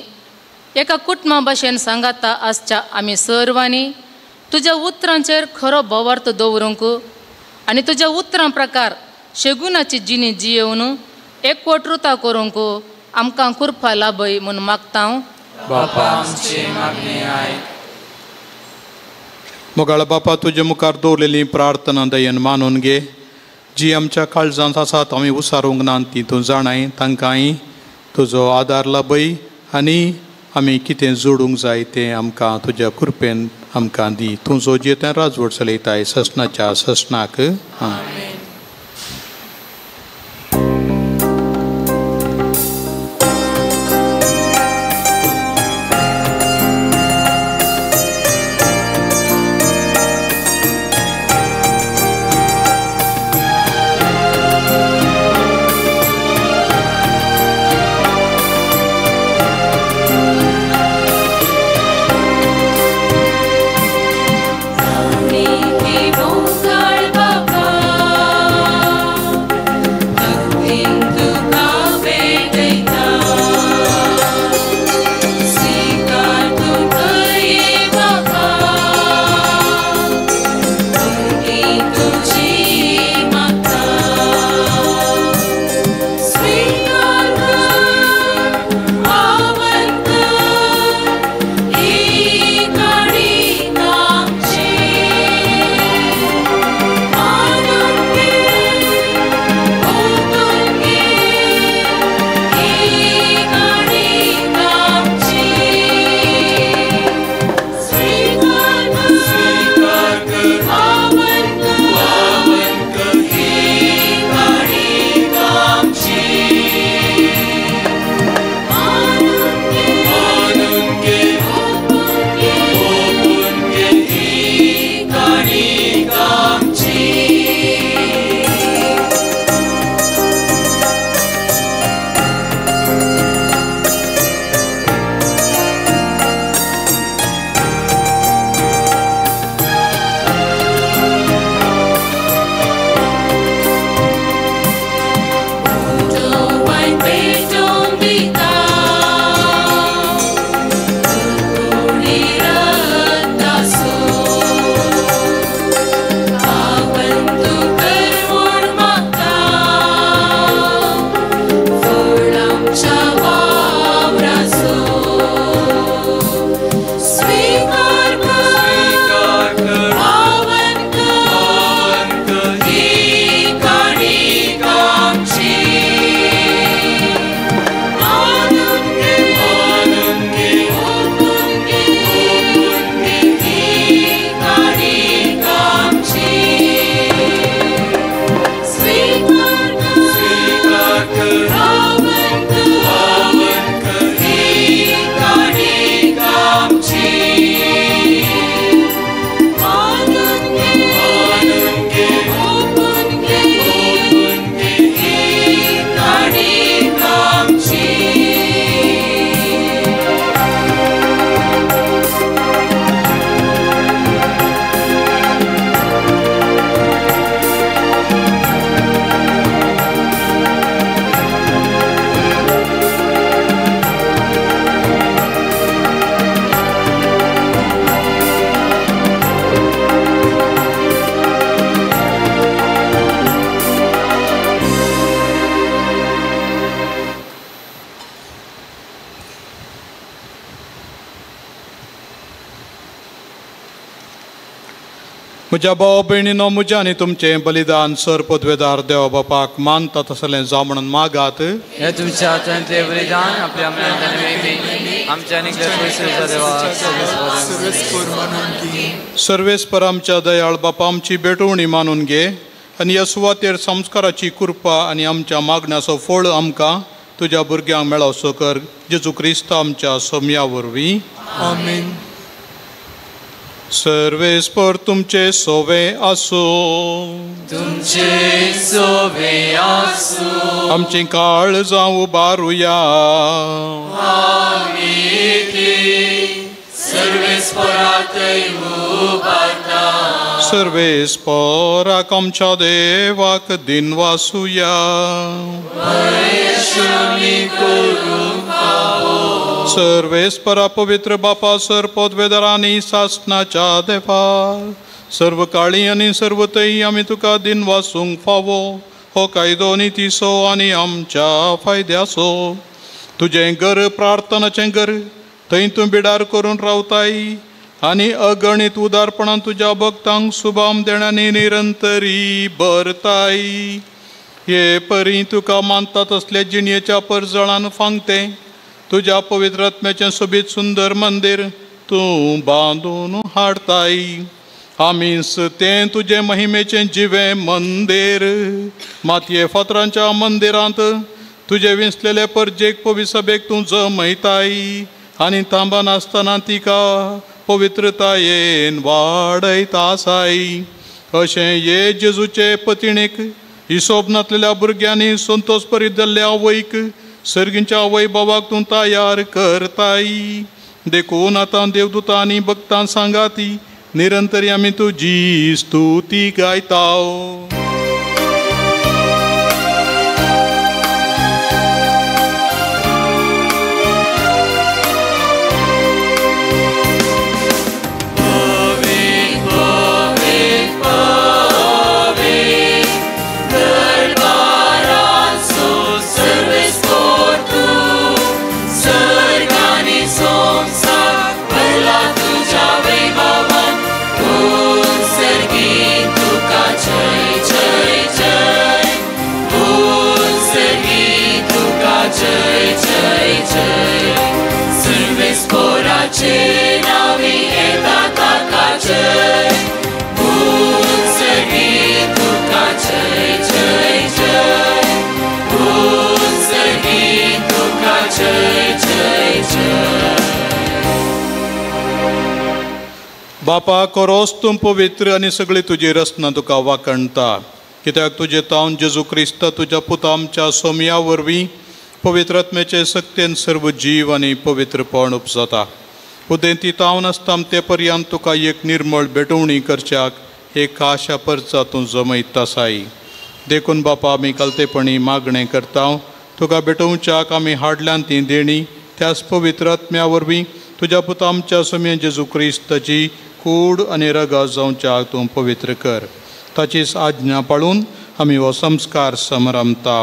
एका कुटुंबा भाशेन सांगाता आसच्या आमी सर्वांनी तुज्या उतरांचेर खरो भावार्थ दवरूंक आनी तुज्या उतरां प्रकार शेगुणाची जिणी जियेवन एकवटृता करूंक आमकां कृपा लाभय म्हूण मागता. मोगाळ बापा, तुजे मुखार दवरलेली प्रार्थना दयेन मानून घे. जी आमच्या काळजांत आसात आमी उसारूंक ना ती तूं जाणाय, तांकांय तुजो आदार लाभय आनी आमी कितें जोडूंक जाय तें आमकां तुज्या कृपेन आमकां दी. तूं जो जियेता राजवट चलयताय ससनाच्या ससनाक. आमेन. बाबा. म्हज्या भाव भयणीनो, म्हज्या आनी तुमचें बलिदान सर पदवेदार देव बापाक मानता तसलें जावं म्हणून मागात. हे तुमच्या हातांतलें बलिदान आपल्या आमच्या सर्वेस्पर आमच्या दयाळ बापा आमची भेटवणी मानून घे आनी ह्या सुवातेर संस्काराची कृपा आनी आमच्या मागण्याचो फळ आमकां तुज्या भुरग्यांक मेळोसो कर, जेजू क्रिस्त आमच्या सोम्या वरवीं. आमेन. सर्वेस्पर तुमचे सोवे आसूं. तुमचे सोवे आसूं. आमचीं काळजां उबारुया. सर्वेस्पराक आमच्या देवाक दिनवासुया. सर्वेस्परा पवित्र बापा सर पदवेदारांनी सासनाच्या देवा, सर्व काळी आनी सर्वतय आमी तुका दिनवासूंक फावो हो कायदो नितीचो आनी आमच्या फायद्याचो. तुजें घर प्रार्थनाचें घर, थंय तूं बिडार करून रावताय आनी अगणीत उदारपणान तुज्या भक्तांक सुबाम देण्यांनी निरंतरी भरताय. हे परी तुका मानता तसल्या जिणयेच्या परजळान फांगतें तुज्या पवित्र आत्म्याचें सोबीत सुंदर मंदीर तूं बांदून हाडताय. आमीच तें तुजें महिमेचें जिवें मंदीर मातये फातरांच्या मंदिरांत तुजे विंचलेले परजेक पविसभेक तूं जमयताय आनी थांबनासतना तिका पवित्रतायेन वाडयता आसाय. अशें हे जेजूचे पतिणेक हिसोब नातलेल्या भुरग्यांनी संतोष परीत जाल्ल्या आवयक सर्गींच्या आवय बाबाक तूं तयार करताय. देखून आतां देवदूतां आनी भक्तां सांगाती निरंतरी आमी तुजी स्तुती गायता. बापा कोरोस तूं पवित्र आनी सगळी तुजी रचना तुका वाखणता, कित्याक तुजे तावन जेजू क्रिस्त तुज्या पुता आमच्या सोमया वरवीं पवित्र आत्म्याचे सक्तेन सर्व जीव आनी पवित्रपण उपजाता. उदेंती तावन आसता ते पर्यंत तुका एक निर्मळ भेटवणी करच्याक एक आशा परचा तूं जमयता आसाय. देखून बापा आमी कलतेपणी मागणें करता, तुका भेटोवच्याक आमी हाडल्यान ती देणी त्याच पवित्र आत्म्या वरवीं तुज्या पुता आमच्या सोमया जेजू क्रिस्ताची कूड आनी रगत जावच्याक तूं पवित्र कर. ताचीच आज्ञा पाळून आमी हो संस्कार समरमता.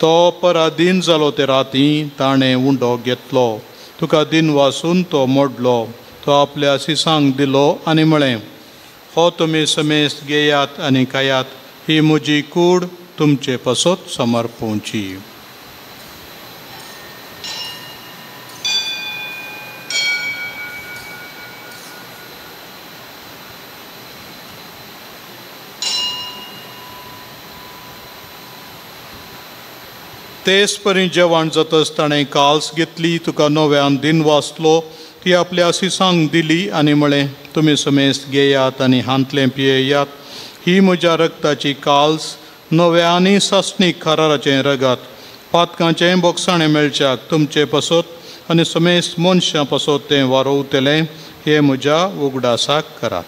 तो पराधीन जालो ते राती ताणें उंडो घेतलो, तुका दिन वासून तो मोडलो, तो आपल्या सिसांक दिलो आनी म्हळें, हो तुमी समेस्त घेयात आनी खायात, ही म्हजी कूड तुमचे पासत समर्पोवची. तेच परी जेवण जातच ताणें काल्स घेतली, तुका नव्यान दिन वाचलो, ती आपल्या सिसांक दिली आनी म्हळें, तुमी समेस्त घेयात आनी हांतलें पियेयात, ही म्हज्या रक्ताची काल्स नव्या आनी सासणीक कराराचें रगत, पातकांचें बोगसाणें मेळच्याक तुमचे पासत आनी समेस्त मनशां पासत तें वारोवतलें, हें म्हज्या उगडासाक करात.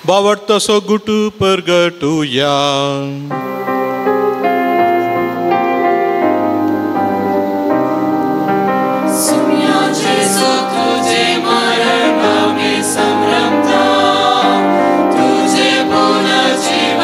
बावडतसो गुटू परगटुया. तुझे मरण आमी संभ्रमता, तुझे पुनर्जीवन.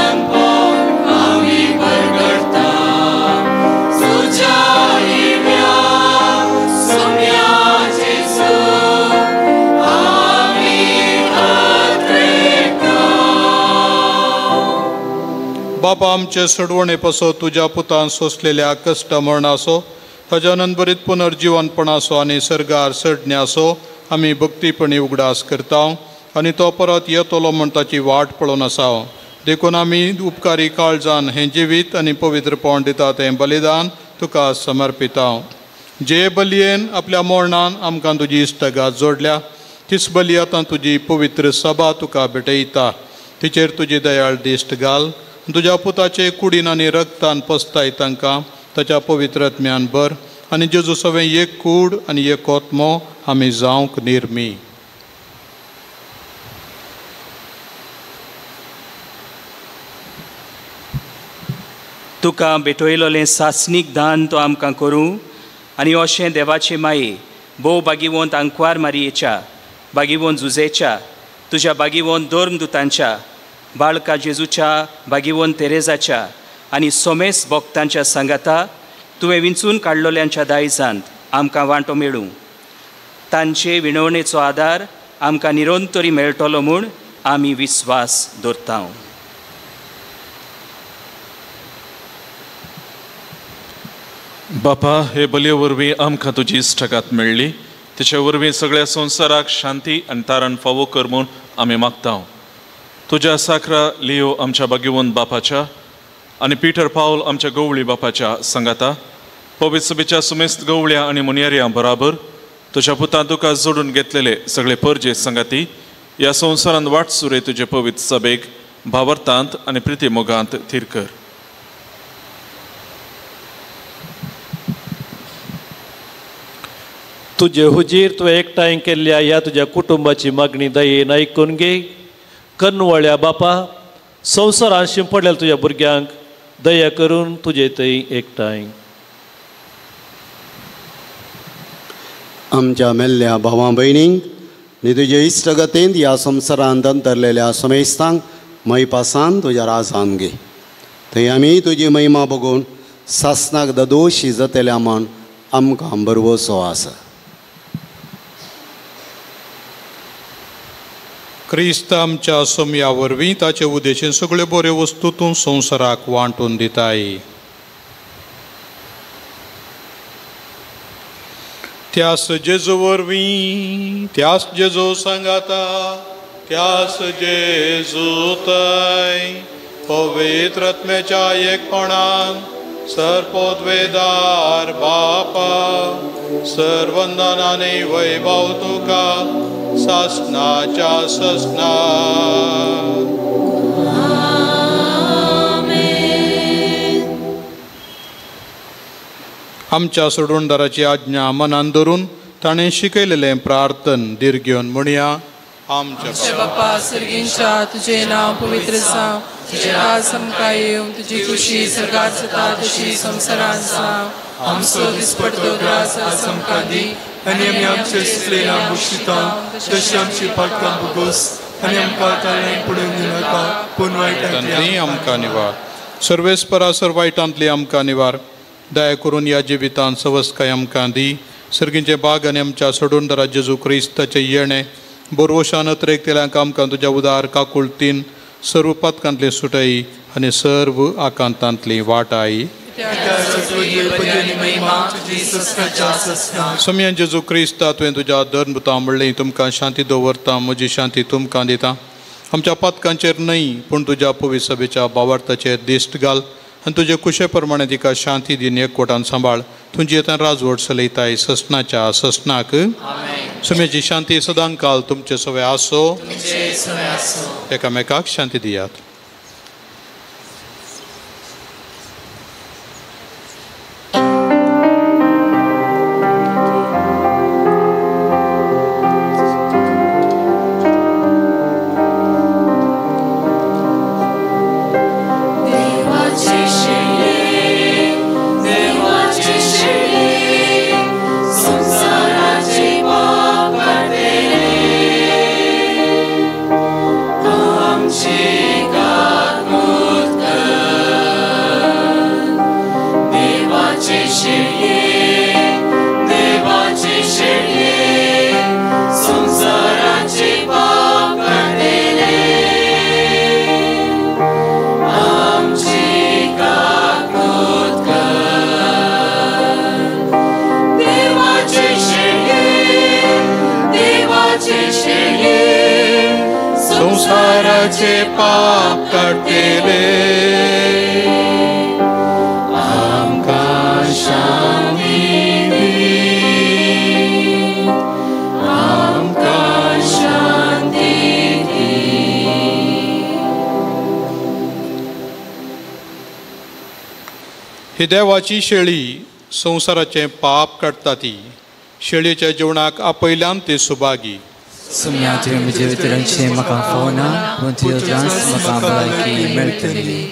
बापा आमचे सोडवणे पासत तुज्या पुतान सोंसलेल्या कश्ट मरणाचो ताज्या अनंतभरीत पुनर्जिवनपणाचो आनी सर्गार चडण्याचो आमी भक्तीपणी उगडास करता आनी तो परत येतलो म्हूण ताची वाट पळोवन आसा. देखून आमी उपकारी काळजान हें जिवीत आनी पवित्रपण दिता तें बलिदान तुका समर्पिता. जे बलयेन आपल्या मरणान आमकां तुजी इश्टगात जोडल्या तीच बली आतां तुजी पवित्र सभा तुका भेटयता. तिचेर तुजी दयाळ दिश्ट घाल, तुज्या पुताचे कुडीन आनी रक्तान पसताय तांकां ताच्या पवित्र आत्म्यान भर आनी जेजू सवें एक कूड आनी एक आत्मो आमी जावंक निर्मी. तुका भेटयलोलें सासणीक दान तो आमकां करूं आनी अशें देवाचे माये भोव बागीवंत आंकवार मारयेच्या बागीवंत जुजेच्या तुज्या बागीवंत धर्मदुतांच्या बाळका जेजूच्या बागीवंत तेरेजाच्या आनी सोमेस भक्तांच्या सांगाता तुवें विंचून काडलोल्यांच्या दायजांत आमकां वांटो मेळूं. तांचे विणवणेचो आदार आमकां निरंतरी मेळटलो म्हूण आमी विस्वास दवरता. बापा, हे बलये वरवीं आमकां तुजी इश्टागत मेळ्ळी, तिचे वरवीं सगळ्या संवसाराक शांती आनी तारण फावो कर म्हूण आमी मागता. तुज्या साकरा लियो आमच्या भाग्यवंत बापाच्या आनी पीटर पावल आमच्या गवळी बापाच्या सांगाता पवित्र सभेच्या सुमेस्त गवळ्या आनी मुनयारयां बराबर तुज्या पुतान तुका जोडून घेतलेले सगळे परजे सांगाती ह्या संवसारांत वाटसुरे तुजे पवित्र सभेक भावार्थांत आनी प्रितीमोगांत थीर कर. तुजे हुजीर तुवें एकठांय केल्ल्या ह्या तुज्या कुटुंबाची मागणी दयेन आयकून घे. कन्वळ्या बापा, संवसारान शिंपडलेल्या तुज्या भुरग्यांक दया करून तुजे थंय एकठांय. आमच्या मेल्ल्या भावां भयणींक आनी तुजे इश्टगतींत ह्या संवसारांत अंतरलेल्या समेस्तांक मैपासान तुज्या राजान घे. थंय आमी तुजी महिमा बघून सासनाक ददोशी जातल्या म्हण आमकां भरवसो आसा. क्रिस्त आमच्या सोमया वरवीं ताचे उदेशीन सगळ्यो बऱ्यो वस्तू तूं संवसाराक वांटून दिताय. त्यास जेजू वरवीं, त्यास जेजू सांगाता, त्यास जेजू तय पवित्र आत्म्याच्या एकपणान सर्पोद्वेदार बापा सर्वंदनाने वैभव तुका सासनाच्या ससना. आमच्या सोडवणदाराची आज्ञा मनान धरून ताणें शिकयलेलें प्रार्थन दीर्घ घेवन म्हणया. आमच्या बापा सर्गींच्या, तुझे नांव पवित्र जावं, तुजें राज आमकां येवं, तुजी खुशी सर्गात जाता तशी संवसारांत जावं. आमचो दिसपडतो ग्रास आज आमकां दी आनी आमी आमचे चुकलेल्या भोगशिता तशी आमची पातकां भोगोस आनी आमकां ताळ्यान पडून दिनाका पूण वायटांतली आमकां निवार. सर्वेस्परा सर वायटांतली आमकां निवार. दया करून ह्या जिवितान सवस्काय आमकां दी. सर्गींचे बाग आनी आमच्या सोडूनदारा जेजू क्रिस्ताचें येणें बोरवशान अत्रेकतेल्यांक आमकां तुज्या उदार काकुळतीन सर्व पातकांतली सुटई आनी सर्व आकांतांतली वाटाई. सोमयान जेजू क्रिस्ता तुवें तुज्या धर्मता म्हणलें तुमकां शांती दवरता, म्हजी शांती तुमकां दिता. आमच्या पातकांचेर न्हय पूण तुज्या पवित्र सभेच्या भावार्थाचेर दिश्ट घाल आनी तुजे कुशे प्रमाणे तिका शांती दिन एकवटान सांबाळ. तुजी आतां राजवट चलयताय ससनाच्या ससनाक. सुमेची शांती सदांकाल तुमचे सवे आसो. एकामेकाक शांती दियात. Amci संवसाराचे पाप काडटले, आमकां शांती दी, आमकां शांती दी. ही देवाची शेळी संवसाराचें पाप काडटा ती शेळयेच्या जेवणाक आपयल्यान ते सुभागी. सुम्या तुवें म्हजे भितरांचें म्हाका फावना, पूण तुज्या त्रास म्हाका भलायकी मेळटली.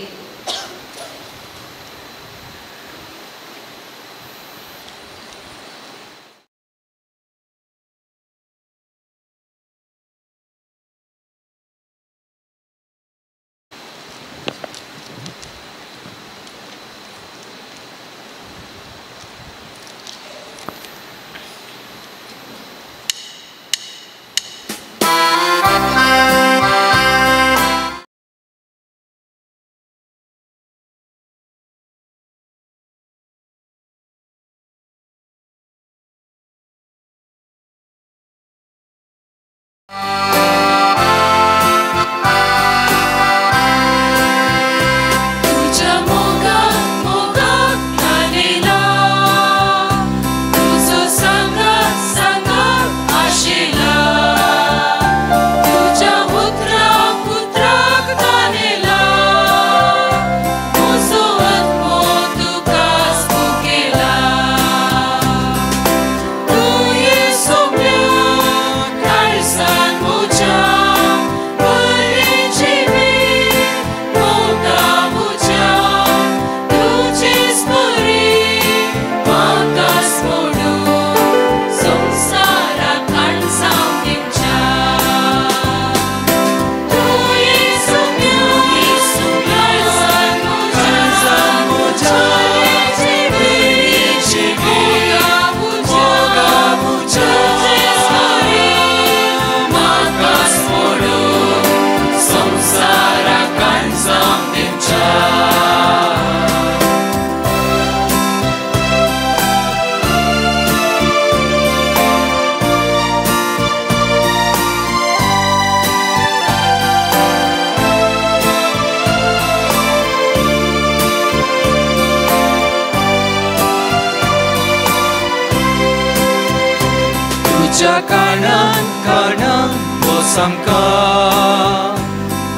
तुज्या कारणान कारणान बोस आमकां,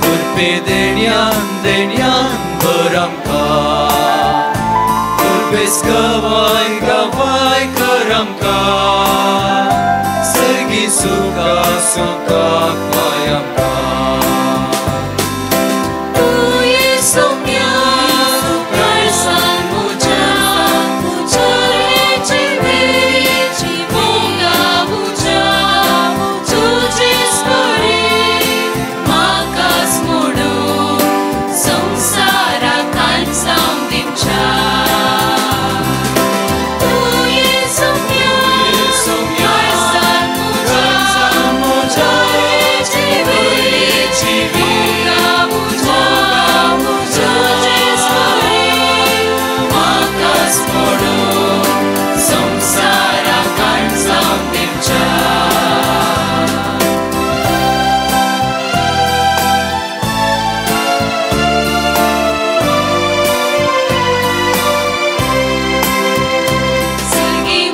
कृपे देण्यान देण्यान भर आमकां, कृपेस गवाय गवाय कर आमकां, सर्गी सुखा सुखाक पाय आमकां. Thank you.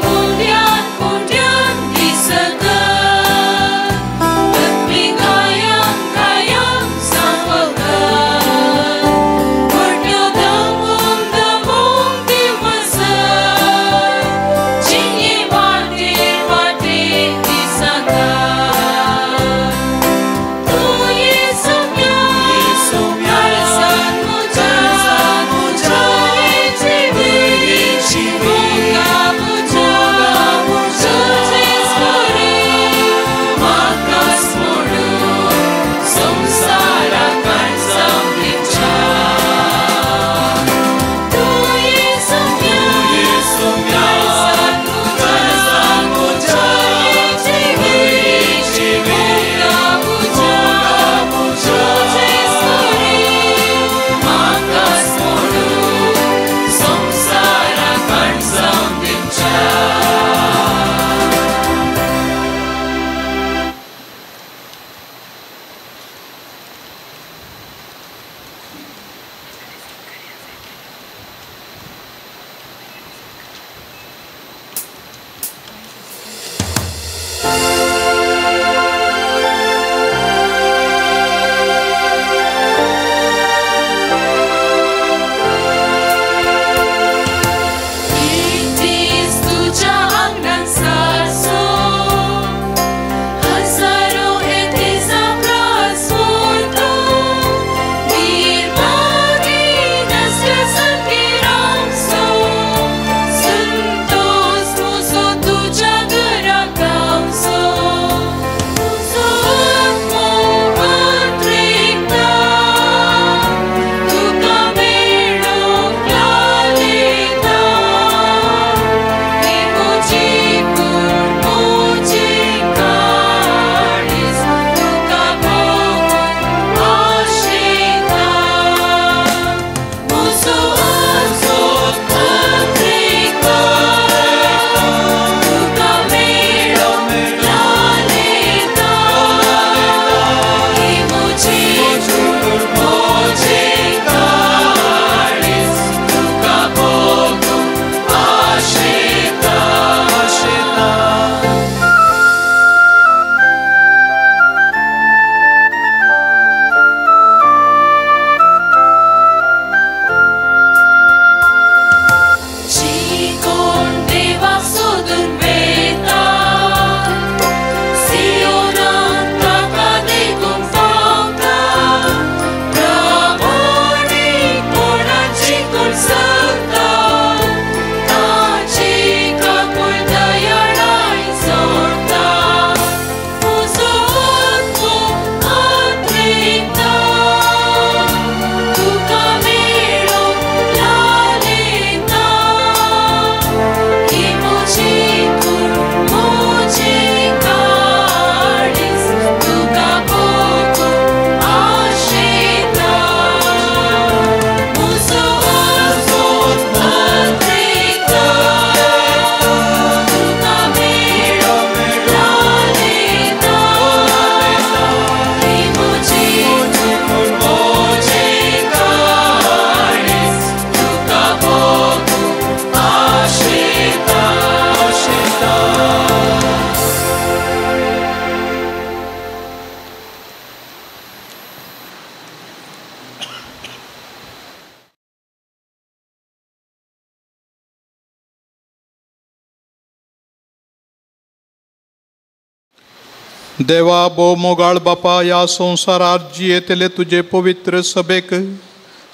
देवा भोव मोगाळ बापा, ह्या संवसारार जियेतले तुजे पवित्र सभेक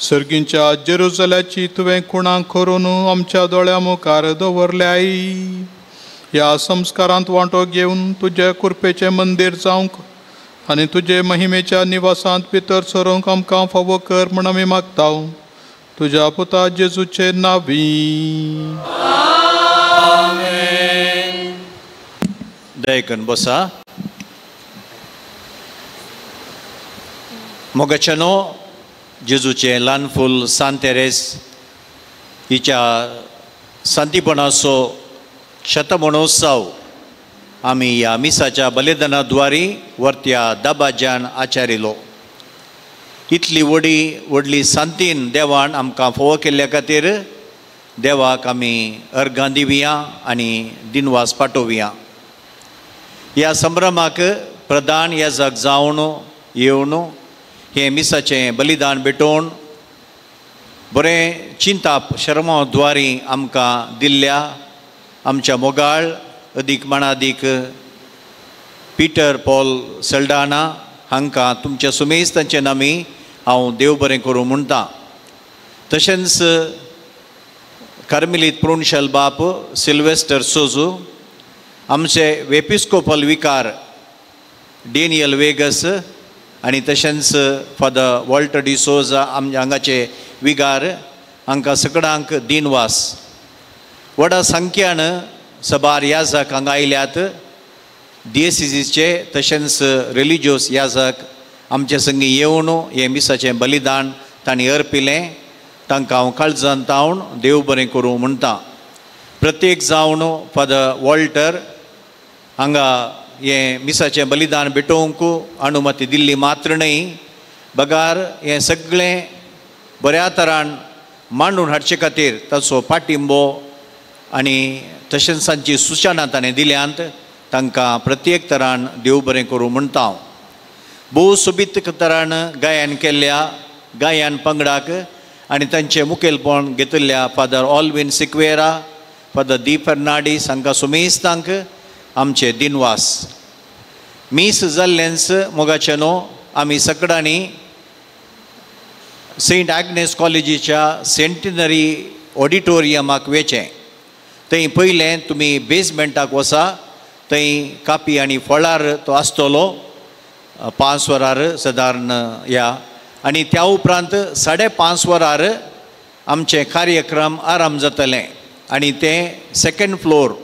सर्गींच्या जेरुजल्याची तुवें खुणां करून आमच्या दोळ्या मुखार दवरल्याय. ह्या संस्कारांत वांटो घेवन तुज्या कृपेचें मंदीर जावंक आनी तुजे महिमेच्या निवासांत भितर सरूंक आमकां फावो कर म्हूण आमी मागता तुज्या पुता जेजूचे नांवी. दयकन बसा. मोगाच्यानो, जेजूचें ल्हान फूल सांत तेरेस हिच्या सांतीपणाचो शतमहोत्सव आमी ह्या मिसाच्या बलिदाना द्वारी वरत्या दबाज्यान आचारिलो. इतली व्हडी व्हडली सांतीन देवान आमकां फोव केल्ल्या खातीर देवाक आमी अर्गां दिवया आनी दिनवास पाठोवया. ह्या संभ्रमाक प्रधान याजक जावन येवन हें मिसाचें बलिदान भेटोवन बरें चिंताप शर्मा द्वारी आमकां दिल्ल्या आमच्या मोगाळ अदीक माणादीक पिटर पॉल सल्डाना हांकां तुमच्या सुमेज तांचे नामी हांव देव बरें करूं म्हणटा. तशेंच कार्मेलीत प्रोन्शल बाप सिल्वेस्टर सोजू, आमचे एपिस्कोपल विकार डेनियल वेगस आनी तशेंच फादर वॉल्टर डिसोजा आमच्या हांगाचे विगार हांकां सगळ्यांक दिनवास. व्हडा संख्यान सबार याजक हांगा आयल्यात. डिएसीसीचे तशेंच रिलिजियस याजक आमचे संगी येवन हें मिसाचें बलिदान तांणी अर्पिलें. तांकां हांव काळजान तावन देव बरें करूं म्हणटा. प्रत्येक जावन फादर वॉल्टर हांगा हें मिसाचें बलिदान भेटोवंक अनुमती दिल्ली मात्र न्हय, बगार हें सगळें बऱ्या तरान मांडून हाडचे खातीर ताचो पाटिंबो आनी तशेंच तांची सुचना ताणें दिल्यांत. तांकां प्रत्येक तरान देव बरें करूं म्हणटा हांव. भोव सोबीत तरान गायन केल्ल्या गायन पंगडाक आनी तांचें मुखेलपण घेतिल्ल्या फादर ऑलवीन सिक्वेरा, फादर दी फर्नाडीस हांकां सुमेस्तांक आमचे दिनवास. मीस जाल्लेंच मोगाचे न्हू आमी सगळ्यांनी सेंट आग्नेस कॉलेजीच्या सेंटिनरी ऑडिटोरियमाक वेचें. थंय पयलें तुमी बेजमेंटाक वसा, थंय कापी आनी फळार तो आसतलो 5 वरार सदारण या, आनी त्या उपरांत 5:30 वरार आमचें कार्यक्रम आराम जातलें आनी तें सेकंड फ्लोर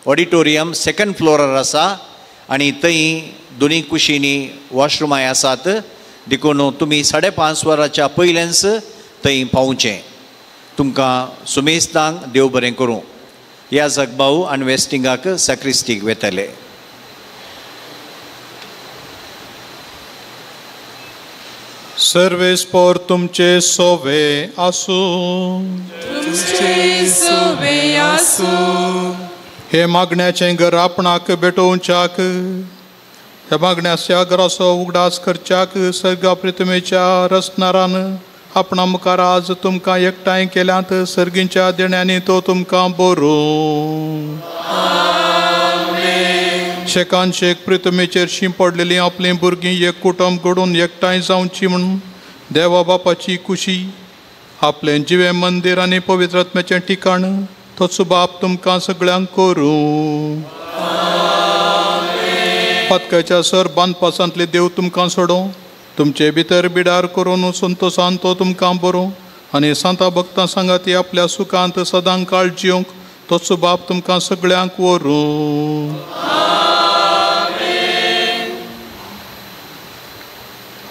ऑडिटोरियम सेकंड फ्लोरार आसा आनी थंय दोनी कुशींनी वॉशरुमाय आसात. देखून तुमी 5:30 वरांच्या पयलेंच थंय पावचें. तुमकां सुमेस्तांक देव बरें करूं. ह्या जगभाऊ आनी वेस्टिंगाक सॅक्रिस्टीक वेतले. सर्वेस्पोर तुमचे सोवे आसूं. तुमचे सोवे आसूं. हे मागण्याचें घर आपणाक भेटोवच्याक, ह्या मागण्याच्या घराचो उगडास करच्याक सर्गा प्रितमेच्या रचणारान आपणा मुखार आज तुमकां एकठांय केल्यात. सर्गींच्या देण्यांनी तो तुमकां बरोवं. शेकान शेक प्रितमेचेर शिंपडलेलीं आपलीं भुरगीं एक कुटुंब घडून एकठांय जावची म्हणून देवा बापाची कुशी आपलें जिवें मंदीर आनी पवित्र आत्म्याचें ठिकाण तोच बाप तुमकां सगळ्यांक करूं. पातकाच्या सर बांदपासांतले देव तुमकां सोडों, तुमचे भितर बिडार करून संतोसान तो तुमकां बरोवं आनी सांता भक्तां सांगाती आपल्या सुखांत सदां काळ जिवंक तोच बाप तुमकां सगळ्यांक व्हरूं.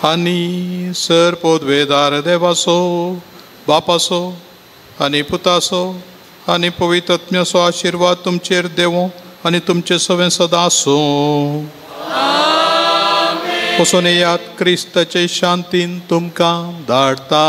आनी सर पोदवेदार देवाचो बापाचो आनी पुताचो आनी पवित्र आत्म्याचो आशिर्वाद तुमचेर देवो आनी तुमचे सवें सदां आसूं. वचून येयात, क्रिस्ताचे शांतीन तुमकां धाडटा.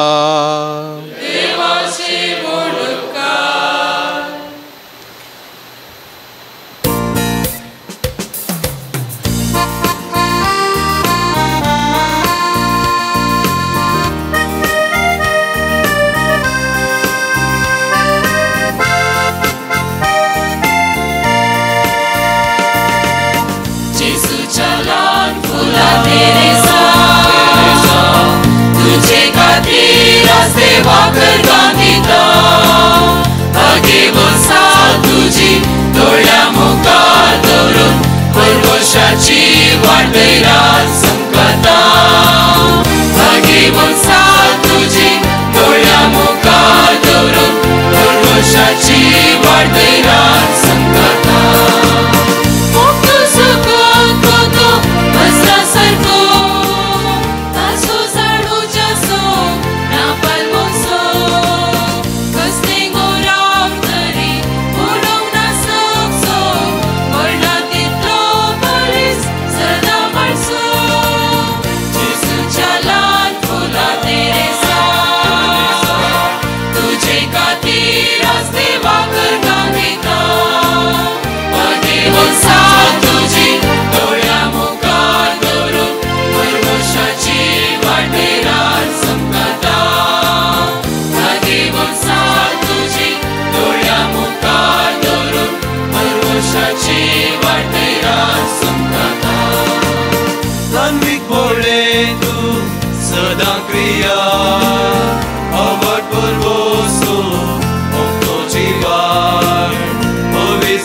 जेजूच्या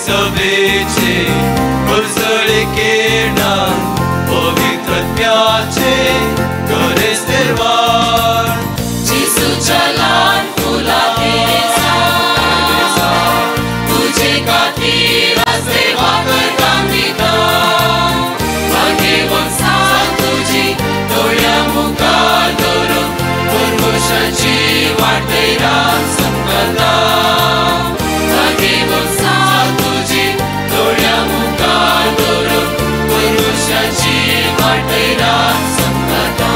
सभेचे उजळिकेणान पवित्रत्याचे गरेस निर्वाण जेजूच्या ल्हान फुला तेरेसा तुजे खातीर आज देवा करतां दिता भाग्यवंत सांत तुजी दोळ्या मुखार दवरून पुरवशाची वाटय रात समकता भाग्यवंत सांत तुजी दोळ्या मुखार दवरून पुरवशाची वाटय रात समकता.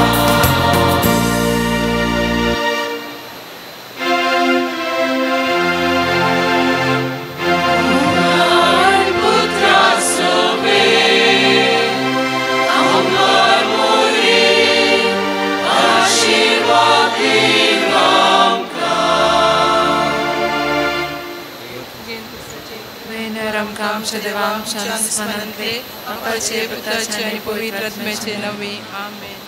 आमच्या देवा आमच्या स्मरणांतले बापाचे पुताचे आनी पवित्र आत्म्याचे नांवे आमेन.